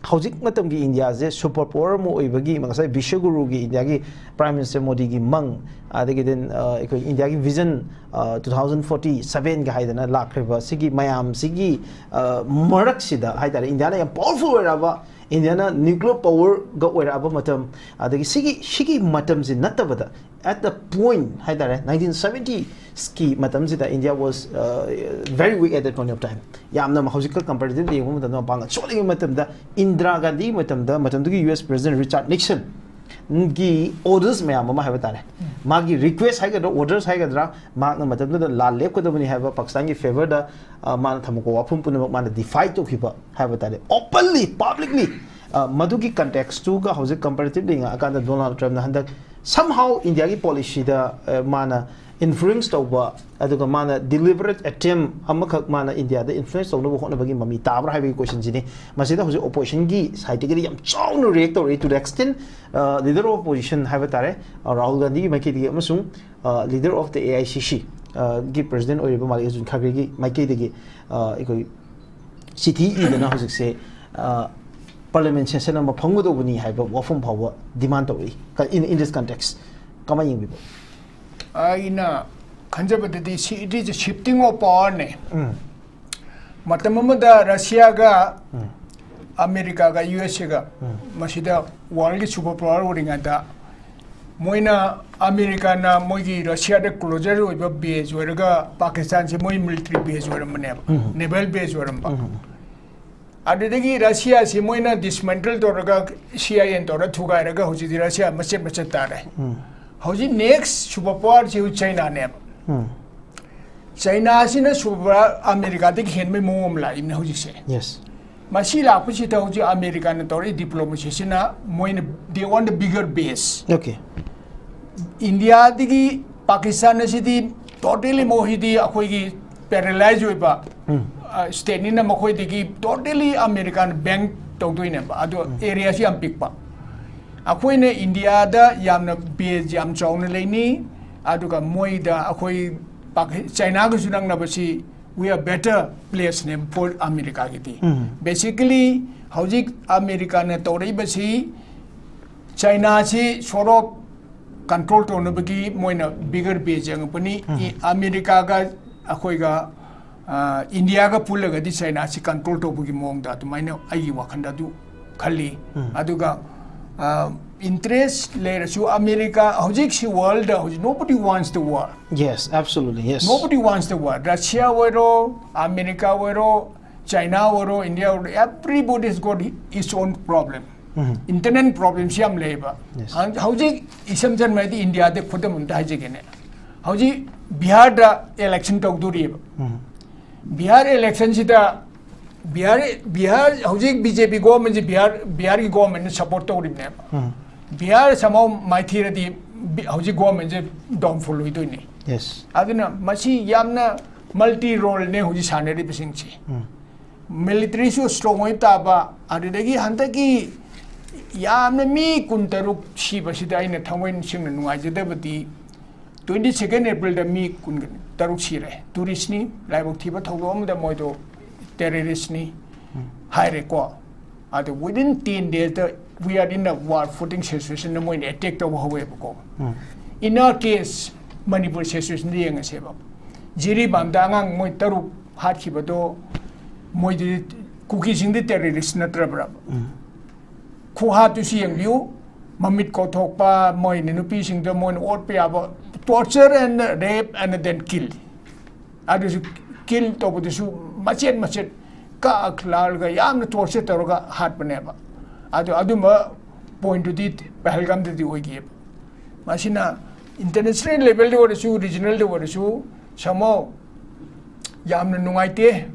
ꯍꯧꯖꯤꯛ ꯃꯇꯝꯒꯤ ꯏꯟꯗꯤꯌꯥꯁꯦ ꯁꯨꯄꯔ ꯄꯥꯋꯔ ꯑꯃ ꯑꯣꯏꯕꯒꯤ, ꯉꯁꯥꯏ ꯕꯤꯁ꯭ꯋꯒꯨꯔꯨꯒꯤ ꯏꯟꯗꯤꯌꯥꯒꯤ ꯄ꯭ꯔꯥꯏꯝ ꯃꯤꯅꯤꯁꯇꯔ ꯃꯣꯗꯤꯒꯤ ꯃꯪ, ꯑꯗꯒꯤꯗꯤ, ꯑ, ꯑꯩꯈꯣꯏ ꯏꯟꯗꯤꯌꯥꯒꯤ ꯚꯤꯖꯟ, ꯑ, ꯇꯨ ꯊꯥꯎꯖꯟ ꯐꯣꯔꯇꯤ ꯁꯚꯦꯟꯒ ꯍꯥꯏꯗꯅ ꯂꯥꯛꯈ꯭ꯔꯤꯕ ꯁꯤꯒꯤ ꯃꯌꯥꯝꯁꯤꯒꯤ, ꯑ, ꯃꯔꯛꯁꯤꯗ ꯍꯥꯏꯇꯥꯔꯦ, ꯏꯟꯗꯤꯌꯥꯅ ꯌꯥꯝ ꯄꯥꯋꯔꯐꯨꯜ ꯑꯣꯏꯔꯛꯑꯕ, ꯏꯟꯗꯤꯌꯥꯅ ꯅ꯭ꯌꯨꯀ꯭ꯂꯤꯌꯔ ꯄꯥꯋꯔꯒ ꯑꯣꯏꯔꯛꯑꯕ ꯃꯇꯝ, ꯑꯗꯒꯤ ꯁꯤꯒꯤ, ꯁꯤꯒꯤ ꯃꯇꯝꯁꯤ ꯅꯠꯇꯕꯗ, at the point ꯍꯥꯏꯇꯥꯔꯦ, ꯅꯥꯏꯟꯇꯤꯟ ꯁꯚꯦꯟꯇꯤꯁꯀꯤ ꯃꯇꯝꯁꯤꯗ India was, uh, very weak at that point of time. ꯌꯥꯝꯅ ꯍꯧꯖꯤꯛꯀ ꯀꯝꯄꯦꯔꯤꯇꯤꯚ ꯌꯦꯡꯕ ꯃꯇꯝꯗ ꯃꯄꯥꯡꯒꯜ ꯁꯣꯜꯂꯤꯉꯩ ꯃꯇꯝꯗ, ꯏꯟꯗꯤꯔꯥ ꯒꯥꯟꯙꯤꯒꯤ ꯃꯇꯝꯗ, ꯃꯇꯝꯗꯨꯒꯤ ꯌꯨ ꯑꯦꯁ ꯄ꯭ꯔꯦꯁꯤꯗꯦꯟꯠ ꯔꯤꯆꯥꯔꯗ ꯅꯤꯛꯁꯟꯒꯤ ꯑꯣꯔꯗꯔꯁ ꯃꯌꯥꯝ ꯑꯃ ꯍꯥꯏꯕ ꯇꯥꯔꯦ, ꯃꯥꯒꯤ ꯔꯤꯀ꯭ꯋꯦꯁ ꯍꯥꯏꯒꯗ꯭ꯔꯥ, ꯑꯣꯔꯗꯔꯁ ꯍꯥꯏꯒꯗ꯭ꯔꯥ, ꯃꯍꯥꯛꯅ ꯃꯇꯝꯗꯨꯗ ꯂꯥꯟ ꯂꯦꯞꯀꯗꯕꯅꯤ ꯍꯥꯏꯕ, ꯄꯥꯀꯤꯁꯇꯥꯟꯒꯤ ꯐꯦꯚꯔꯗ, ꯑ, ꯃꯥꯅ ꯊꯝꯃꯛꯄ ꯋꯥꯐꯝ ꯄꯨꯝꯅꯃꯛ ꯃꯥꯅ ꯗꯤꯐꯥꯏ ꯇꯧꯈꯤꯕ ꯍꯥꯏꯕ ꯇꯥꯔꯦ, ꯑꯣꯄꯟꯂꯤ, ꯄꯕ꯭ꯂꯤꯛꯂꯤ꯫ ꯑ, ꯃꯗꯨꯒꯤ ꯀꯟꯇꯦꯛꯁꯇꯨꯒ ꯍꯧꯖꯤꯛ ꯀꯝꯄꯦꯔꯤꯇꯤꯚꯂꯤ ꯌꯦꯡꯉꯛꯑꯀꯥꯟꯗ, ꯗꯣꯅꯥꯜꯗ ꯇ꯭ꯔꯝꯞꯅ ꯍꯟꯗꯛ somehow ꯏꯟꯗꯤꯌꯥꯒꯤ ꯄꯣꯂꯤꯁꯤꯗ, ꯑ, ꯃꯥꯅ ꯏꯟꯐ꯭ꯂꯨꯌꯦꯟꯁ ꯇꯧꯕ, ꯑꯗꯨꯒ ꯃꯥꯅ ꯗꯤꯂꯤꯕꯔꯦꯠ ꯑꯦꯇꯦꯝ ꯑꯃꯈꯛ ꯃꯥꯅ ꯏꯟꯗꯤꯌꯥꯗ ꯏꯟꯐ꯭ꯂꯨꯌꯦꯟꯁ ꯇꯧꯅꯕ ꯍꯣꯠꯅꯕꯒꯤ ꯃꯃꯤ ꯇꯥꯕ꯭ꯔꯥ ꯍꯥꯏꯕꯒꯤ ꯀꯣꯏꯁꯟꯁꯤꯅꯤ꯫ ꯃꯁꯤꯗ ꯍꯧꯖꯤꯛ ꯑꯣꯄꯣꯖꯤꯁꯟꯒꯤ ꯁꯥꯏꯠꯇꯒꯤꯗꯤ ꯌꯥꯝ ꯆꯥꯎꯅ ꯔꯤꯌꯦꯛ ꯇꯧꯔꯛꯏ, to the extent, ꯑ, ꯂꯤꯗꯔ ꯑꯣꯐ ꯑꯣꯄꯣꯖꯤꯁꯟ ꯍꯥꯏꯕ ꯇꯥꯔꯦ, ꯑ, ꯔꯥꯍꯨꯜ ꯒꯥꯟꯙꯤꯒꯤ ꯃꯥꯏꯀꯩꯗꯒꯤ ꯑꯃꯁꯨꯡ, ꯑ, leader of the A I C ꯁꯤ, ꯑ, ꯒꯤ ꯄ꯭ꯔꯦꯁꯤꯗꯦꯟꯠ ꯑꯣꯏꯔꯤꯕ ꯃꯥꯂꯤꯀꯥꯔꯖꯨꯟ ꯈꯥꯔꯒꯦꯒꯤ ꯃꯥꯏꯀꯩꯗꯒꯤ, ꯑ, ꯑꯩꯈꯣꯏ ꯆꯤꯊꯤ ꯏꯗꯅ ꯍꯧꯖꯤꯛꯁꯦ, ꯑ, ꯄꯥꯔꯂꯤꯌꯥꯃꯦꯟ ꯁꯦꯁꯟ ꯑꯃ ꯐꯝꯒꯗꯧꯕꯅꯤ ꯍꯥꯏꯕ ꯋꯥꯐꯝ ꯐꯥꯎꯕ ꯗꯤꯃꯥꯟ ꯇꯧꯔꯛꯏ꯫ ꯀ-, in, in this context, ꯀꯃꯥꯏꯅ ꯌꯦꯡꯕꯤꯕ? ꯑꯩꯅ ꯈꯟꯖꯕꯗꯗꯤ ꯁꯤ, it is a shifting of power ꯅꯦ꯫ ꯎꯝ꯫ ꯃꯇꯝ ꯑꯃꯗ ꯔꯁꯤꯌꯥꯒ ꯎꯝ꯫ ꯑꯃꯦꯔꯤꯀꯥꯒ, ꯌꯨ ꯑꯦꯁ ꯑꯦꯒ ꯎꯝ꯫ ꯃꯁꯤꯗ ꯋꯥꯔꯜꯒꯤ ꯁꯨꯄꯔ ꯄꯥꯋꯔ ꯑꯣꯏꯔꯤꯉꯩꯗ ꯃꯣꯏꯅ, ꯑꯃꯦꯔꯤꯀꯥꯅ ꯃꯣꯏꯒꯤ ꯔꯁꯤꯌꯥꯗ ꯀ꯭ꯂꯣꯖꯔ ꯑꯣꯏꯕ ꯕꯦꯖ ꯑꯣꯏꯔꯒ ꯄꯥꯀꯤꯁꯇꯥꯟꯁꯦ ꯃꯣꯏ ꯃꯤꯂꯤꯇꯔꯤ ꯕꯦꯖ ꯑꯣꯏꯔꯝꯕꯅꯦꯕ, ꯅꯦꯚꯦꯜ ꯕꯦꯖ ꯑꯣꯏꯔꯝꯕ꯫ ꯑꯗꯨꯗꯒꯤ ꯔꯁꯤꯌꯥꯁꯤ ꯃꯣꯏꯅ ꯗꯤꯁꯃꯦꯟꯇꯜ ꯇꯧꯔꯒ, ꯁꯤ ꯑꯥꯏ ꯑꯦꯟ ꯇꯧꯔ ꯊꯨꯒꯥꯏꯔꯒ ꯍꯧꯖꯤꯛꯇꯤ ꯔꯁꯤꯌꯥ ꯃꯆꯦꯠ ꯃꯆꯦꯠ ꯇꯥꯔꯦ꯫ ꯍꯧꯖꯤꯛ ꯅꯦꯛꯁ ꯁꯨꯄꯔ ꯄꯥꯋꯔꯁꯤ ꯆꯩꯅꯥꯅꯦꯕ꯫ ꯆꯩꯅꯥꯁꯤꯅ ꯁꯨꯄꯔ ꯑꯃꯦꯔꯤꯀꯥꯗꯒꯤ ꯍꯦꯟꯕꯩ ꯃꯑꯣꯡ ꯑꯃ ꯂꯥꯛꯏꯅꯦ ꯍꯧꯖꯤꯛꯁꯦ꯫ Yes. ꯃꯁꯤ ꯂꯥꯛꯄꯁꯤꯗ ꯍꯧꯖꯤꯛ ꯑꯃꯦꯔꯤꯀꯥꯅ ꯇꯧꯔꯛꯏ ꯗꯤꯄ꯭ꯂꯣꯃꯦꯁꯤꯁꯤꯅ ꯃꯣꯏꯅ, they want the bigger base. Okay. ꯏꯟꯗꯤꯌꯥꯗꯒꯤ ꯄꯥꯀꯤꯁꯇꯥꯟ ꯑꯁꯤꯗꯤ ꯇꯣꯇꯦꯂꯤ ꯃꯈꯣꯏꯗꯤ ꯑꯩꯈꯣꯏꯒꯤ ꯄꯦꯔꯦꯂꯥꯏꯖ ꯑꯣꯏꯕ ꯁ꯭ꯇꯦꯠꯅꯤꯅ ꯃꯈꯣꯏꯗꯒꯤ ꯇꯣꯇꯦꯂꯤ ꯑꯃꯦꯔꯤꯀꯥꯅ ꯕꯦꯡ ꯇꯧꯗꯣꯏꯅꯦꯕ꯫ ꯑꯗꯣ ꯑꯦꯔꯤꯌꯥꯁꯤ ꯌꯥꯝ ꯄꯤꯛꯄ꯫ ꯑꯩꯈꯣꯏꯅ ꯏꯟꯗꯤꯌꯥꯗ ꯌꯥꯝꯅ ꯕꯦꯖ ꯌꯥꯝ ꯆꯥꯎꯅ ꯂꯩꯅꯤ, ꯑꯗꯨꯒ ꯃꯣꯏꯗ ꯑꯩꯈꯣꯏ ꯄꯥꯀꯤ-, ꯆꯥꯏꯅꯥꯒꯁꯨ ꯅꯛꯅꯕꯁꯤ we are better place ꯅꯦ for ꯑꯃꯦꯔꯤꯀꯥꯒꯤꯗꯤ꯫ ꯕꯦꯁꯤꯀꯦꯂꯤ ꯍꯧꯖꯤꯛ ꯑꯃꯦꯔꯤꯀꯥꯅ ꯇꯧꯔꯛꯏꯕꯁꯤ ꯆꯥꯏꯅꯥꯁꯤ ꯁꯣꯔꯣꯞ ꯀꯟꯇ꯭ꯔꯣꯜ ꯇꯧꯅꯕꯒꯤ ꯃꯣꯏꯅ ꯕꯤꯒꯔ ꯕꯦꯖ ꯌꯦꯡꯉꯛꯄꯅꯤ꯫ ꯏ-, ꯑꯃꯦꯔꯤꯀꯥꯒ ꯑꯩꯈꯣꯏꯒ, ꯑ, ꯏꯟꯗꯤꯌꯥꯒ ꯄꯨꯜꯂꯒꯗꯤ ꯆꯥꯏꯅꯥꯁꯤ ꯀꯟꯇ꯭ꯔꯣꯜ ꯇꯧꯕꯒꯤ ꯃꯑꯣꯡꯗ ꯑꯗꯨꯃꯥꯏꯅ ꯑꯩꯒꯤ ꯋꯥꯈꯜꯗ ꯑꯗꯨ ꯈꯜꯂꯤ꯫ ꯑꯗꯨꯒ, ꯑ, ꯏꯟꯇꯔꯦꯁ ꯂꯩꯔꯁꯨ ꯑꯃꯦꯔꯤꯀꯥ ꯍꯧꯖꯤꯛꯁꯤ ꯋꯥꯔꯜꯗ ꯍꯧꯖꯤꯛ nobody wants the war. Yes, absolutely, yes. Nobody wants the war. Russia ꯑꯣꯏꯔꯣ, ꯑꯃꯦꯔꯤꯀꯥ ꯑꯣꯏꯔꯣ, ꯆꯥꯏꯅꯥ ꯑꯣꯏꯔꯣ, ꯏꯟꯗꯤꯌꯥ ꯑꯣꯏꯔꯣ, everybody has got its own problem. Internal problems ꯌꯥꯝ ꯂꯩꯌꯦꯕ꯫ Yes. ꯍꯧ-, ꯍꯧꯖꯤꯛ ꯏꯁꯝ ꯁꯝꯅ ꯍꯥꯏꯗꯤ ꯏꯟꯗꯤꯌꯥꯗ ꯈꯨꯗꯝ ꯑꯝꯇ ꯍꯥꯏꯖꯒꯦꯅꯦ꯫ ꯍꯧꯖꯤꯛ ꯕꯤꯍꯥꯔꯗ ꯏꯂꯦꯛꯁꯟ ꯇꯧꯗꯣꯔꯤꯑꯕ꯫ ꯕꯤꯍꯥꯔ ꯏꯂꯦꯛꯁꯟꯁꯤꯗ ꯕꯤꯍꯥꯔ, ꯕꯤꯍꯥꯔ ꯍꯧꯖꯤꯛ ꯕꯤ ꯖꯦ ꯄꯤ ꯒꯣꯚꯔꯟꯃꯦꯟꯁꯤ ꯕꯤꯍꯥꯔ, ꯕꯤꯍꯥꯔꯒꯤ ꯒꯣꯚꯔꯟꯃꯦꯟꯅ ꯁꯄꯣꯔꯠ ꯇꯧꯔꯤꯕꯅꯦꯕ꯫ ꯕꯤꯍꯥꯔ somehow ꯃꯥꯏꯊꯤꯔꯗꯤ ꯕꯤ-, ꯍꯧꯖꯤꯛ ꯒꯣꯚꯔꯟꯃꯦꯟꯁꯦ ꯗꯥꯎꯟꯐꯣꯜ ꯑꯣꯏꯗꯣꯏꯅꯤ꯫ Yes. ꯑꯗꯨꯅ ꯃꯁꯤ ꯌꯥꯝꯅ ꯃꯜꯇꯤ ꯔꯣꯜꯅꯦ ꯍꯧꯖꯤꯛ ꯁꯥꯟꯅꯔꯤꯕꯁꯤꯡꯁꯤ꯫ ꯃꯤꯂꯤꯇꯔꯤꯁꯨ ꯁ꯭ꯇꯔꯣꯡ ꯑꯣꯏꯕ ꯇꯥꯕ, ꯑꯗꯨꯗꯒꯤ ꯍꯟꯗꯛꯀꯤ ꯌꯥꯝꯅ ꯃꯤ ꯀꯨꯟꯇꯔꯨꯛ ꯁꯤꯕꯁꯤꯗ ꯑꯩꯅ ꯊꯃꯣꯏ ꯁꯦꯡꯅ ꯅꯨꯡꯉꯥꯏꯖꯗꯕꯗꯤ twenty second April ꯗ ꯃꯤ ꯀꯨꯟꯇꯔꯨꯛ ꯁꯤꯔꯦ꯫ ꯇꯨꯔꯤꯁꯅꯤ, ꯂꯥꯏꯕꯛ ꯊꯤꯕ ꯊꯧꯗꯣꯛ ꯑꯃꯗ ꯃꯣꯏꯗꯣ ꯇꯦꯔꯣꯔꯤꯁꯅꯤ ꯍꯥꯏꯔꯦꯀꯣ꯫ ꯑꯗꯣ within ten days the we are in a war footing situation ꯗ ꯃꯣꯏꯅ ꯑꯦꯇꯦꯛ ꯇꯧꯕ ꯍꯧꯋꯦꯕꯀꯣ꯫ In our case, Manipur ꯁꯤꯆꯨꯋꯦꯁꯟꯗ ꯌꯦꯡꯉꯁꯦꯕ꯫ ꯖꯤꯔꯤꯕꯥꯝꯗ ꯑꯉꯥꯡ ꯃꯣꯏ ꯇꯔꯨꯛ ꯍꯥꯠꯈꯤꯕꯗꯣ ꯃꯣꯏꯗꯤ ꯀꯨꯀꯤꯁꯤꯡꯗꯤ ꯇꯦꯔꯣꯔꯤꯁ ꯅꯠꯇ꯭ꯔꯕ꯭ꯔꯕ? ꯈꯨꯍꯥꯠꯇꯨꯁꯨ ꯌꯦꯡꯕꯤꯌꯨ꯫ ꯃꯃꯤꯠ ꯀꯣꯊꯣꯛꯄ, ꯃꯣꯏꯅ ꯅꯨꯄꯤꯁꯤꯡꯗꯣ ꯃꯣꯏꯅ ꯑꯣꯠꯄ ꯌꯥꯕ, torture and rape and then kill꯫ ꯑꯗꯨꯁꯨ kill ꯇꯧꯕꯗꯨꯁꯨ ꯃꯆꯦꯠ ꯃꯆꯦꯠ ꯀꯛꯑ ꯂꯥꯛꯑꯒ ꯌꯥꯝꯅ torture ꯇꯧꯔꯒ ꯍꯥꯠꯄꯅꯦꯕ꯫ ꯑꯗꯨ ꯑꯗꯨꯝꯕ pointꯇꯨꯗꯤ ꯄꯍꯜꯒꯥꯝꯗꯗꯤ ꯑꯣꯏꯈꯤꯑꯕ꯫ ꯃꯁꯤꯅ international levelꯗ ꯑꯣꯏꯔꯁꯨ, regionalꯗ ꯑꯣꯏꯔꯁꯨ, somehow ꯌꯥꯝꯅ ꯅꯨꯡꯉꯥꯏꯇꯦ꯫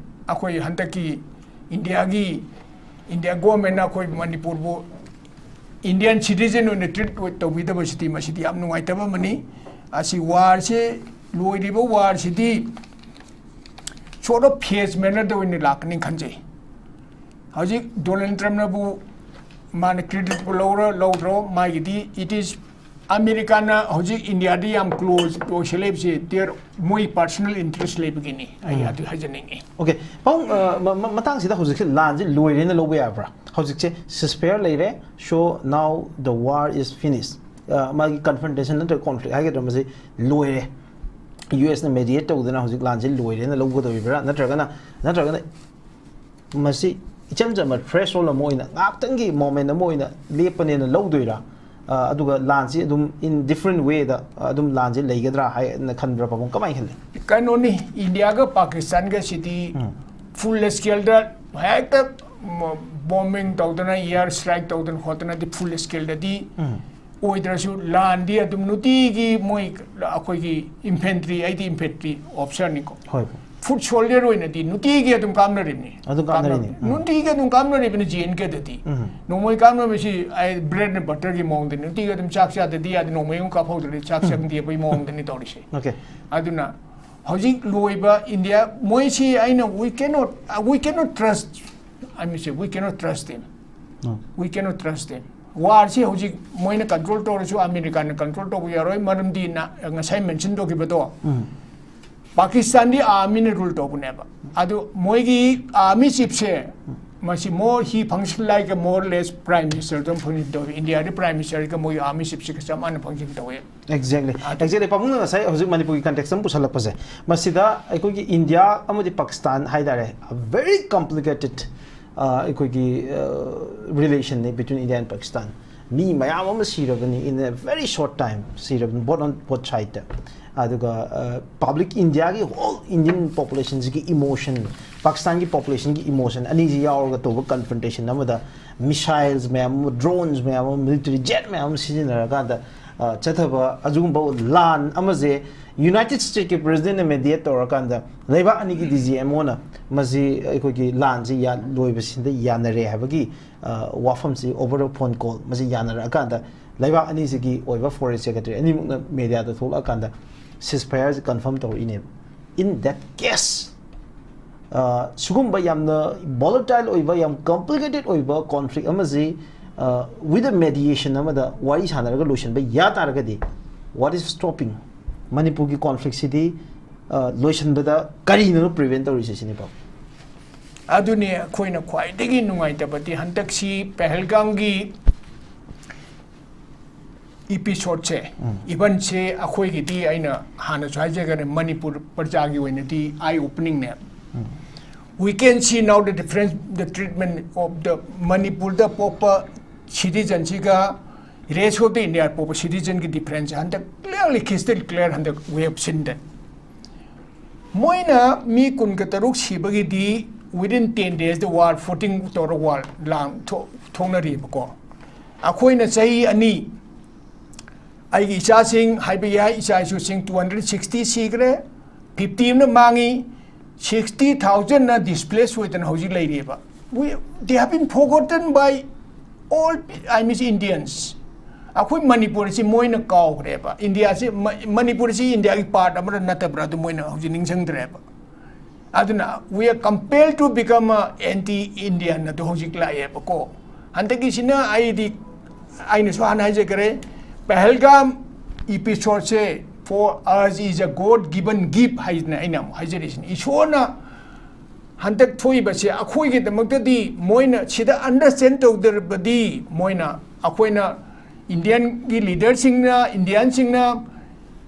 ꯑꯩꯈꯣꯏ ꯍꯟꯗꯛꯀꯤ ꯏꯟꯗꯤꯌꯥꯒꯤ, ꯏꯟꯗꯤꯌꯥ governmentꯅ ꯑꯩꯈꯣꯏ ꯃꯅꯤꯄꯨꯔꯕꯨ Indian citizen ꯑꯣꯏꯅ treat ꯇꯧꯕꯤꯗꯕꯁꯤꯗꯤ, ꯃꯁꯤꯗꯤ ꯌꯥꯝ ꯅꯨꯡꯉꯥꯏꯇꯕ ꯑꯃꯅꯤ꯫ ꯑꯁꯤ warꯁꯦ, ꯂꯣꯏꯔꯤꯕ warꯁꯤꯗꯤ sort of phase mannerꯗ ꯑꯣꯏꯅ ꯂꯥꯛꯀꯅꯤ ꯈꯟꯖꯩ꯫ ꯍꯧꯖꯤꯛ ꯗꯣꯅꯥꯜꯗ ꯇ꯭ꯔꯝꯞꯅꯕꯨ ꯃꯥꯅ creditꯄꯨ ꯂꯧꯔ ꯂꯧꯗ꯭ꯔꯣ, ꯃꯥꯒꯤꯗꯤ, it is, ꯑꯃꯦꯔꯤꯀꯥꯅ ꯍꯧꯖꯤꯛ ꯏꯟꯗꯤꯌꯥꯗ ꯌꯥꯝ close ꯑꯣꯏꯁꯜꯂꯛꯏꯕꯁꯦ, their, ꯃꯣꯏ personal interest ꯂꯩꯕꯒꯤꯅꯤ꯫ ꯑꯩ ꯎꯝ꯫ ꯑꯗꯨ ꯍꯥꯏꯖꯅꯤꯡꯉꯤ꯫ Okay, ꯄꯥꯕꯨꯡ, ꯑ, ꯃ-, ꯃ-, ꯃꯇꯥꯡꯁꯤꯗ ꯍꯧꯖꯤꯛꯁꯦ ꯂꯥꯟꯁꯦ ꯂꯣꯏꯔꯦꯅ ꯂꯧꯕ ꯌꯥꯕ꯭ꯔꯥ? ꯍꯧꯖꯤꯛꯁꯦ ceasefire ꯂꯩꯔꯦ, so now the war is finished꯫ ꯑ, ꯃꯥꯒꯤ confrontation ꯅꯠꯇ꯭ꯔꯒ conflict ꯍꯥꯏꯒꯗ꯭ꯔꯥ, ꯃꯁꯤ ꯂꯣꯏꯔꯦ꯫ ꯌꯨ ꯑꯦꯁꯅ mediate ꯇꯧꯗꯅ ꯍꯧꯖꯤꯛ ꯂꯥꯟꯁꯦ ꯂꯣꯏꯔꯦꯅ ꯂꯧꯒꯗꯧꯔꯤꯕ꯭ꯔꯥ? ꯅꯠꯇ꯭ꯔꯒꯅ, ꯅꯠꯇ꯭ꯔꯒꯅ ꯃꯁꯤ ꯏꯆꯝ ꯆꯝꯕ threshold ꯑꯃ ꯑꯣꯏꯅ, ꯉꯥꯏꯍꯥꯛꯇꯪꯒꯤ moment ꯑꯃ ꯑꯣꯏꯅ ꯂꯦꯞꯄꯅꯦꯅ ꯂꯧꯗꯣꯏꯔꯥ? ꯑ, ꯑꯗꯨꯒ ꯂꯥꯟꯁꯤ ꯑꯗꯨꯝ in different wayꯗ, ꯑ, ꯑꯗꯨꯝ ꯂꯥꯟꯁꯤ ꯂꯩꯒꯗ꯭ꯔꯥ ꯍꯥꯏꯅ ꯈꯟꯕ꯭ꯔꯥ, ꯄꯥꯕꯨꯡ? ꯀꯃꯥꯏꯅ ꯈꯜꯂꯤ? ꯀꯩꯅꯣꯅꯤ, ꯏꯟꯗꯤꯌꯥꯒ ꯄꯥꯀꯤꯁꯇꯥꯟꯒꯁꯤꯗꯤ ꯎꯝ꯫ Full scaleꯗ ꯍꯦꯛꯇ ꯃ-, bombing ꯇꯧꯗꯅ, air strike ꯇꯧꯗꯅ ꯈꯣꯠꯇꯅꯗꯤ full scaleꯗꯗꯤ ꯎꯝ꯫ ꯑꯣꯏꯗ꯭ꯔꯁꯨ, ꯂꯥꯟꯗꯤ ꯑꯗꯨꯝ ꯅꯨꯡꯇꯤꯒꯤ ꯃꯣꯏ, ꯑꯩꯈꯣꯏꯒꯤ infantry, ꯑꯩꯗꯤ infantry officerꯅꯤꯀꯣ꯫ ꯍꯣꯏ꯫ Foot soldier ꯑꯣꯏꯅꯗꯤ ꯅꯨꯡꯇꯤꯒꯤ ꯑꯗꯨꯝ ꯀꯥꯞꯅꯔꯤꯕꯅꯤ꯫ ꯑꯗꯨꯝ ꯀꯥꯞꯅꯔꯤꯅꯤ꯫ ꯀꯥꯞꯅ-, ꯎꯝ꯫ ꯅꯨꯡꯇꯤꯒꯤ ꯑꯗꯨꯝ ꯀꯥꯞꯅꯔꯤꯕꯅꯤ J N Kꯗꯗꯤ꯫ ꯎꯝ꯫ ꯅꯣꯡꯃꯩ ꯀꯥꯞꯅꯕꯁꯤ ꯑꯩ bread and butterꯒꯤ ꯃꯑꯣꯡꯗꯅꯤ꯫ ꯅꯨꯡꯇꯤꯒꯤ ꯑꯗꯨꯝ ꯆꯥꯛ ꯆꯥꯗꯗꯤ ꯌꯥꯗꯦ, ꯅꯣꯡꯃꯩ ꯑꯃ ꯀꯥꯞꯍꯧꯗ꯭ꯔꯗꯤ ꯆꯥꯛ ꯎꯝ꯫ ꯆꯪꯗꯦꯕꯒꯤ ꯃꯑꯣꯡꯗꯅꯤ ꯇꯧꯔꯤꯁꯦ꯫ Okay꯫ ꯑꯗꯨꯅ ꯍꯧꯖꯤꯛ ꯂꯣꯏꯕ ꯏꯟꯗꯤꯌꯥ, ꯃꯣꯏꯁꯤ ꯑꯩꯅ, we cannot, we cannot trust, I mean, say, we cannot trust them꯫ Um. We cannot trust them꯫ Warꯁꯤ ꯍꯧꯖꯤꯛ ꯃꯣꯏꯅ control ꯇꯧꯔꯁꯨ ꯑꯃꯦꯔꯤꯀꯥꯅ control ꯇꯧꯕ ꯌꯥꯔꯣꯏ, ꯃꯔꯝꯗꯤ ꯅ-, ꯉꯁꯥꯏ mention ꯇꯧꯈꯤꯕꯗꯣ, ꯎꯝ꯫ ꯄꯥꯀꯤꯁꯇꯥꯟꯗꯤ armyꯅ rule ꯇꯧꯕꯅꯦꯕ꯫ ꯑꯗꯨ ꯃꯣꯏꯒꯤ army chiefꯁꯦ, ꯃꯁꯤ more, he function like a more or less prime minister ꯑꯗꯨꯝ function ꯇꯧꯋꯤ꯫ ꯏꯟꯗꯤꯌꯥꯗꯤ prime ministerꯒ ꯃꯣꯏꯒꯤ army chiefꯁꯤꯒ ꯆꯞ ꯃꯥꯟꯅ function ꯇꯧꯋꯦ꯫ Exactly꯫ ꯑꯗꯨ Exactly꯫ ꯄꯥꯕꯨꯡꯅ ꯉꯁꯥꯏ ꯍꯧꯖꯤꯛ ꯃꯅꯤꯄꯨꯔꯒꯤ context ꯑꯃ ꯄꯨꯁꯜꯂꯛꯄꯁꯦ, ꯃꯁꯤꯗ ꯑꯩꯈꯣꯏꯒꯤ ꯏꯟꯗꯤꯌꯥ ꯑꯃꯗꯤ ꯄꯥꯀꯤꯁꯇꯥꯟ ꯍꯥꯏꯇꯥꯔꯦ, a very complicated, ꯑ, ꯑꯩꯈꯣꯏꯒꯤ, ꯑ, relationꯅꯤ between India and Pakistan꯫ ꯃꯤ ꯃꯌꯥꯝ ꯑꯃ ꯁꯤꯔꯕꯅꯤ, in a very short time ꯁꯤꯔꯕꯅꯤ, both on both side. ꯑꯗꯨꯒ ꯄꯕ꯭ꯂꯤꯛ, ꯏꯟꯗꯤꯌꯥꯒꯤ ꯍꯣꯜ ꯏꯟꯗꯤꯌꯟ ꯄꯣꯄꯨꯂꯦꯁꯟꯁꯤꯒꯤ ꯏꯃꯣꯁꯟ, ꯄꯥꯀꯤꯁꯇꯥꯟꯒꯤ ꯄꯣꯄꯨꯂꯦꯁꯟꯒꯤ ꯏꯃꯣꯁꯟ ꯑꯅꯤꯁꯤ ꯌꯥꯎꯔꯒ ꯇꯧꯕ ꯀꯟꯐ꯭ꯔꯟꯇꯦꯁꯟ ꯑꯃꯗ ꯃꯤꯁꯥꯏꯜꯁ ꯃꯌꯥꯝ ꯑꯃ, ꯗ꯭ꯔꯣꯟꯁ ꯃꯌꯥꯝ ꯑꯃ, ꯃꯤꯂꯤꯇꯔꯤ ꯖꯦꯠ ꯃꯌꯥꯝ ꯑꯃ ꯁꯤꯖꯤꯟꯅꯔꯀꯥꯟꯗ ꯆꯠꯊꯕ ꯑꯗꯨꯒꯨꯝꯕ ꯂꯥꯟ ꯑꯃꯁꯦ ꯌꯨꯅꯥꯏꯇꯦꯗ ꯁ꯭ꯇꯦꯠꯀꯤ ꯄ꯭ꯔꯦꯁꯤꯗꯦꯟꯅ ꯃꯦꯗꯤꯌꯦꯠ ꯇꯧꯔꯀꯥꯟꯗ ꯂꯩꯕꯥꯛ ꯑꯅꯤꯒꯤ ꯗꯤ ꯖꯤ ꯑꯦꯝ ꯑꯣꯅ ꯃꯁꯤ ꯑꯩꯈꯣꯏꯒꯤ ꯂꯥꯟꯁꯤ ꯂꯣꯏꯕꯁꯤꯗ ꯌꯥꯅꯔꯦ ꯍꯥꯏꯕꯒꯤ ꯋꯥꯐꯝꯁꯤ over the phone call ꯃꯁꯤ ꯌꯥꯅꯔꯛꯑꯀꯥꯟꯗ ꯂꯩꯕꯥꯛ ꯑꯅꯤꯁꯤꯒꯤ ꯑꯣꯏꯕ ꯐꯣꯔꯦꯟ ꯁꯦꯀ꯭ꯔꯦꯇꯔꯤ ꯑꯅꯤꯃꯛꯅ ꯃꯦꯗꯤꯌꯥꯗ ꯊꯣꯛꯂꯛꯑꯀꯥꯟꯗ ꯁꯤꯁ ꯐꯌꯥꯔꯁꯤ ꯀꯟꯐꯥꯔꯝ ꯇꯧꯔꯛꯏꯅꯦꯕ꯫ In that case, ꯁꯤꯒꯨꯝꯕ ꯌꯥꯝꯅ ꯚꯣꯂꯇꯥꯏꯜ ꯑꯣꯏꯕ, ꯌꯥꯝ ꯀꯣꯝꯄ꯭ꯂꯤꯀꯦꯇꯦꯠ ꯑꯣꯏꯕ ꯀꯣꯟꯐ꯭ꯂꯤꯛ ꯑꯃꯁꯤ ꯋꯤꯗ ꯃꯦꯗꯤꯌꯦꯁꯟ ꯑꯃꯗ ꯋꯥꯔꯤ ꯁꯥꯟꯅꯔꯒ ꯂꯣꯏꯁꯤꯟꯕ ꯌꯥ ꯇꯥꯔꯒꯗꯤ, what is stopping ꯃꯅꯤꯄꯨꯔꯒꯤ ꯀꯣꯟꯐ꯭ꯂꯤꯛꯁꯤꯗꯤ ꯂꯣꯏꯁꯤꯟꯕꯗ ꯀꯔꯤꯅꯣ ꯄ꯭ꯔꯤꯚꯦꯟ ꯇꯧꯔꯤꯁꯦ ꯁꯤꯅꯤꯀꯣ꯫ ꯑꯗꯨꯅꯤ ꯑꯩꯈꯣꯏꯅ ꯈ꯭ꯋꯥꯏꯗꯒꯤ ꯅꯨꯡꯉꯥꯏꯇꯕꯗꯤ ꯍꯟꯗꯛꯁꯤ ꯄꯍꯜꯒꯥꯝꯒꯤ ꯏꯄꯤꯁꯣꯗꯁꯦ, ꯏꯚꯟꯁꯦ ꯑꯩꯈꯣꯏꯒꯤꯗꯤ ꯑꯩꯅ ꯍꯥꯟꯅꯁꯨ ꯍꯥꯏꯖꯈ꯭ꯔꯦ, ꯃꯅꯤꯄꯨꯔ ꯄ꯭ꯔꯖꯥꯒꯤ ꯑꯣꯏꯅꯗꯤ ꯑꯥꯏ ꯑꯣꯄꯅꯤꯡꯅꯦ꯫ We can see now the difference, the treatment of the ꯃꯅꯤꯄꯨꯔꯗ ꯄꯣꯛꯄ ꯁꯤꯇꯤꯖꯟꯁꯤꯒ rest of the India ꯄꯣꯛꯄ ꯁꯤꯇꯤꯖꯟꯒꯤ ꯗꯤꯐ꯭ꯔꯦꯟꯁꯁꯦ ꯍꯟꯗꯛ clearly, crystal clear ꯍꯟꯗꯛ we have seen that꯫ ꯃꯣꯏꯅ ꯃꯤ ꯀꯨꯟꯒ ꯇꯔꯨꯛ ꯁꯤꯕꯒꯤꯗꯤ within ten days the war, fourteen ꯇꯧꯔ war ꯂꯥꯡ ꯊꯣꯛꯅꯔꯤꯕꯀꯣ꯫ ꯑꯩꯈꯣꯏꯅ ꯆꯍꯤ ꯑꯅꯤ, ꯑꯩꯒꯤ ꯏꯆꯥꯁꯤꯡ ꯍꯥꯏꯕ ꯌꯥꯏ, ꯏꯆꯥ ꯏꯁꯨꯁꯤꯡ two hundred sixty ꯁꯤꯈ꯭ꯔꯦ, fifty ꯑꯃꯅ ꯃꯥꯡꯉꯤ, sixty thousandꯅ displace ꯑꯣꯏꯗꯅ ꯍꯧꯖꯤꯛ ꯂꯩꯔꯤꯑꯕ꯫ We, they have been forgotten by all, I mean, Indians꯫ ꯑꯩꯈꯣꯏ ꯃꯅꯤꯄꯨꯔꯁꯤ ꯃꯣꯏꯅ ꯀꯥꯎꯈ꯭ꯔꯦꯕ꯫ ꯏꯟꯗꯤꯌꯥꯁꯤ, ꯃ-, ꯃꯅꯤꯄꯨꯔꯁꯤ ꯏꯟꯗꯤꯌꯥꯒꯤ ꯄꯥꯔꯠ ꯑꯃꯔ ꯅꯠꯇꯕ꯭ꯔꯥ ꯑꯗꯨ ꯃꯣꯏꯅ ꯍꯧꯖꯤꯛ ꯅꯤꯡꯁꯤꯡꯗ꯭ꯔꯦꯕ꯫ ꯑꯗꯨꯅ we are compelled to become a anti Indian ꯑꯗꯨ ꯍꯧꯖꯤꯛ ꯂꯥꯛꯑꯦꯕꯀꯣ꯫ ꯍꯟꯗꯛꯀꯤꯁꯤꯅ ꯑꯩꯗꯤ, ꯑꯩꯅꯁꯨ ꯍꯥꯟꯅ ꯍꯥꯏꯖꯈ꯭ꯔꯦ, ꯄꯍꯜꯒꯥꯝ ꯏꯄꯤꯁꯣꯗꯁꯦ for us is a God given gift ꯍꯥꯏꯗꯅ ꯑꯩꯅ ꯑꯃꯨꯛ ꯍꯥꯏꯖꯔꯤꯁꯤꯅꯤ꯫ ꯏꯁꯣꯔꯅ ꯍꯟꯗꯛ ꯊꯣꯛꯏꯕꯁꯦ ꯑꯩꯈꯣꯏꯒꯤꯗꯃꯛꯇꯗꯤ ꯃꯣꯏꯅ ꯁꯤꯗ ꯑꯟꯗꯔꯁ꯭ꯇꯦꯟ ꯇꯧꯗ꯭ꯔꯕꯗꯤ, ꯃꯣꯏꯅ, ꯑꯩꯈꯣꯏꯅ ꯏꯟꯗꯤꯌꯟꯒꯤ ꯂꯤꯗꯔꯁꯤꯡꯅ, ꯏꯟꯗꯤꯌꯟꯁꯤꯡꯅ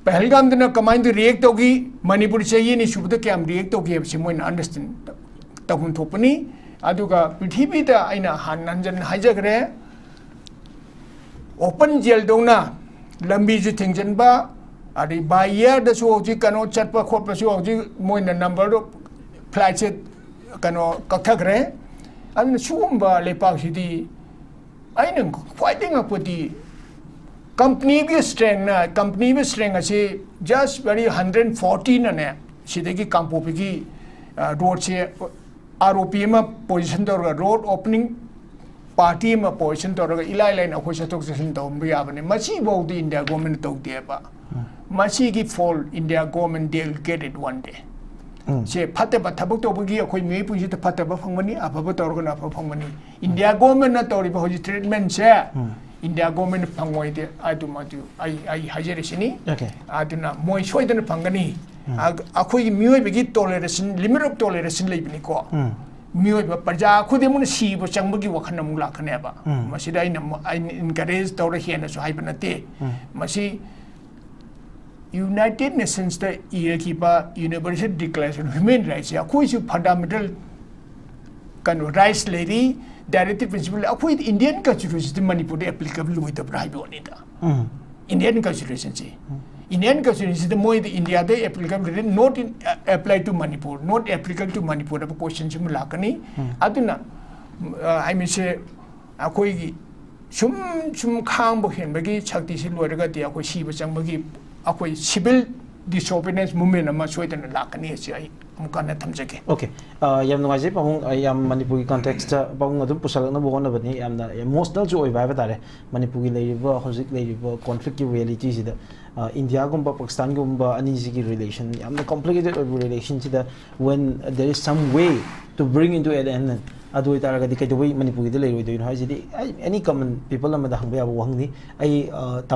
ꯄꯍꯜꯒꯥꯝꯗꯅ ꯀꯃꯥꯏꯅ ꯔꯤꯌꯦꯛ ꯇꯧꯈꯤ, ꯃꯅꯤꯄꯨꯔ ꯆꯍꯤ ꯑꯅꯤ ꯁꯨꯕꯗ ꯀꯌꯥꯝ ꯔꯤꯌꯦꯛ ꯇꯧꯈꯤ ꯍꯥꯏꯕꯁꯤ ꯃꯣꯏꯅ ꯑꯟꯗꯔꯁ꯭ꯇꯦꯟ ꯇꯧꯐꯝ ꯊꯣꯛꯄꯅꯤ꯫ ꯑꯗꯨꯒ ꯄ꯭ꯔꯤꯊꯤꯕꯤꯗ ꯑꯩꯅ ꯍꯥꯟꯅ ꯍꯟꯖꯟ ꯍꯥꯏꯖꯈ꯭ꯔꯦ, ꯑꯣꯄꯟ ꯖꯦꯜꯗꯧꯅ ꯂꯝꯕꯤꯁꯨ ꯊꯤꯡꯖꯤꯟꯕ, ꯑꯗꯩ ꯕꯥꯏ ꯏꯌꯥꯔꯗꯁꯨ ꯍꯧꯖꯤꯛ ꯀꯩꯅꯣ ꯆꯠꯄ ꯈꯣꯠꯄꯁꯨ ꯍꯧꯖꯤꯛ ꯃꯣꯏꯅ ꯅꯝꯕꯔꯗꯣ, ꯐ꯭ꯂꯥꯏꯠꯁꯦ ꯀꯩꯅꯣ ꯀꯛꯊꯈ꯭ꯔꯦ꯫ ꯑꯗꯨꯅ ꯁꯤꯒꯨꯝꯕ ꯂꯩꯄꯥꯛꯁꯤꯗꯤ ꯑꯩꯅ ꯈ꯭ꯋꯥꯏꯗꯒꯤ ꯉꯛꯄꯗꯤ ꯀꯝꯄꯅꯤꯒꯤ ꯁ꯭ꯇꯔꯦꯡꯅ, ꯀꯝꯄꯅꯤꯒꯤ ꯁ꯭ꯇꯔꯦꯡ ꯑꯁꯤ just very ꯍꯟꯗ꯭ꯔꯦꯠ ꯐꯣꯔꯇꯤꯅꯅꯦ ꯁꯤꯗꯒꯤ ꯀꯥꯡꯄꯣꯛꯄꯤꯒꯤ ꯔꯣꯗꯁꯦ ꯑꯥꯔ ꯑꯣ ꯄꯤ ꯑꯃ ꯄꯣꯖꯤꯁꯟ ꯇꯧꯔꯒ, ꯔꯣꯗ ꯑꯣꯄꯅꯤꯡ ꯄꯥꯔꯇꯤ ꯑꯃ ꯄꯣꯖꯤꯁꯟ ꯇꯧꯔꯒ ꯏꯂꯥꯏ ꯂꯥꯏꯅ ꯑꯩꯈꯣꯏ ꯆꯠꯊꯣꯛ ꯆꯠꯁꯤꯟ ꯇꯧꯍꯟꯕ ꯌꯥꯕꯅꯦ꯫ ꯃꯁꯤꯐꯥꯎꯗꯤ ꯏꯟꯗꯤꯌꯥ ꯒꯣꯔꯃꯦꯟꯅ ꯇꯧꯗꯦꯕ꯫ ꯃꯁꯤꯒꯤ ꯐꯣꯜ India government, they'll get it one day꯫ ꯎꯝ꯫ ꯁꯦ ꯐꯠꯇꯕ ꯊꯕꯛ ꯇꯧꯕꯒꯤ ꯑꯩꯈꯣꯏ ꯃꯤꯑꯣꯏ ꯄꯨꯟꯁꯤꯗ ꯐꯠꯇꯕ ꯐꯪꯕꯅꯤ, ꯑꯐꯕ ꯇꯧꯔꯒꯅ ꯑꯐꯕ ꯐꯪꯕꯅꯤ꯫ ꯏꯟꯗꯤꯌꯥ ꯒꯣꯔꯃꯦꯟꯅ ꯇꯧꯔꯤꯕ ꯍꯧꯖꯤꯛ ꯇ꯭ꯔꯤꯠꯃꯦꯟꯁꯦ ꯎꯝ꯫ ꯏꯟꯗꯤꯌꯥ ꯒꯣꯔꯃꯦꯟꯅ ꯐꯪꯉꯣꯏꯗꯦ꯫ ꯑꯗꯨꯃ ꯑꯗꯨ ꯑꯩ ꯑꯩ ꯍꯥꯏꯖꯔꯤꯁꯤꯅꯤ꯫ Okay꯫ ꯑꯗꯨꯅ ꯃꯣꯏ ꯁꯣꯏꯗꯅ ꯐꯪꯒꯅꯤ꯫ ꯎꯝ꯫ ꯑ-, ꯑꯩꯈꯣꯏꯒꯤ ꯃꯤꯑꯣꯏꯕꯒꯤ toleration, limit of toleration ꯂꯩꯕꯅꯤꯀꯣ꯫ ꯎꯝ꯫ ꯃꯤꯑꯣꯏꯕ ꯄ꯭ꯔꯖꯥ ꯈꯨꯗꯤꯡꯃꯛꯅ ꯁꯤꯕ ꯆꯪꯕꯒꯤ ꯋꯥꯈꯜ ꯑꯃꯨꯛ ꯂꯥꯛꯀꯅꯦꯕ꯫ ꯎꯝ꯫ ꯃꯁꯤꯗ ꯑꯩꯅ ꯑꯃꯨꯛ, ꯑꯩꯅ encourage ꯇꯧꯔ ꯍꯦꯟꯅꯁꯨ ꯍꯥꯏꯕ ꯅꯠꯇꯦ꯫ ꯎꯝ꯫ ꯃꯁꯤ United Nations ꯇ ꯏꯔꯛꯈꯤꯕ Universal Declaration of Human Rights ꯁꯦ ꯑꯩꯈꯣꯏꯁꯨ fundamental ꯀꯩꯅꯣ rights ꯂꯩꯔꯤ, directive principle ꯂꯩ꯫ ꯑꯩꯈꯣꯏ Indian Constitution ꯗꯤ ꯃꯅꯤꯄꯨꯔꯗ applicable ꯑꯣꯏꯗꯕ꯭ꯔꯥ ꯍꯥꯏꯕ ꯋꯥꯅꯤꯗ꯫ ꯎꯝ꯫ Indian Constitution ꯁꯦ꯫ Indian Constitution ꯁꯤꯗ ꯃꯣꯏꯗ ꯏꯟꯗꯤꯌꯥꯗ applicable ꯂꯩꯔꯦ, not in, apply to Manipur, not applicable to Manipur ꯍꯥꯏꯕ question ꯁꯤꯃ ꯂꯥꯛꯀꯅꯤ꯫ ꯎꯝ꯫ ꯑꯗꯨꯅ, ꯑ, I mean ꯁꯦ ꯑꯩꯈꯣꯏꯒꯤ ꯁꯨꯝ ꯁꯨꯝ ꯈꯥꯡꯕ ꯍꯦꯟꯕꯒꯤ ꯁꯛꯇꯤꯁꯤ ꯂꯣꯏꯔꯒꯗꯤ ꯑꯩꯈꯣꯏ ꯁꯤꯕ ꯆꯪꯕꯒꯤ ꯑꯩꯈꯣꯏ civil disobedience movement ꯑꯃ ꯁꯣꯏꯗꯅ ꯂꯥꯛꯀꯅꯤ ꯍꯥꯏꯁꯤ ꯑꯩ ꯑꯃꯨꯛ ꯍꯟꯅ ꯊꯝꯖꯒꯦ꯫ Okay꯫ ꯑ, ꯌꯥꯝ ꯅꯨꯡꯉꯥꯏꯖꯩ ꯄꯥꯕꯨꯡ꯫ ꯑ, ꯌꯥꯝ ꯃꯅꯤꯄꯨꯔꯒꯤ context ꯇ ꯄꯥꯕꯨꯡ ꯑꯗꯨꯝ ꯄꯨꯁꯜꯂꯛꯅꯕ ꯍꯣꯠꯅꯕꯅꯤ꯫ ꯌꯥꯝꯅ emotional ꯁꯨ ꯑꯣꯏꯕ ꯍꯥꯏꯕ ꯇꯥꯔꯦ꯫ ꯃꯅꯤꯄꯨꯔꯒꯤ ꯂꯩꯔꯤꯕ, ꯍꯧꯖꯤꯛ ꯂꯩꯔꯤꯕ conflict ꯀꯤ reality ꯁꯤꯗ, ꯑ, ꯏꯟꯗꯤꯌꯥꯒꯨꯝꯕ, ꯄꯥꯀꯤꯁꯇꯥꯟꯒꯨꯝꯕ ꯑꯅꯤꯁꯤꯒꯤ relation, ꯌꯥꯝꯅ complicated ꯑꯣꯏꯕ relation ꯁꯤꯗ, when there is some way to bring into an end, ꯑꯗꯨ ꯑꯣꯏꯇꯥꯔꯒꯗꯤ ꯀꯩꯗꯧꯕꯩ ꯃꯅꯤꯄꯨꯔꯒꯤꯗ ꯂꯩꯔꯣꯏꯗꯣꯏꯅꯣ ꯍꯥꯏꯁꯤꯗꯤ, ꯑꯩ, any common people ꯑꯃꯗ ꯍꯪꯕ ꯌꯥꯕ ꯋꯥꯍꯪꯅꯤ꯫ ꯑꯩ, ꯑ, ꯇꯥꯃꯣ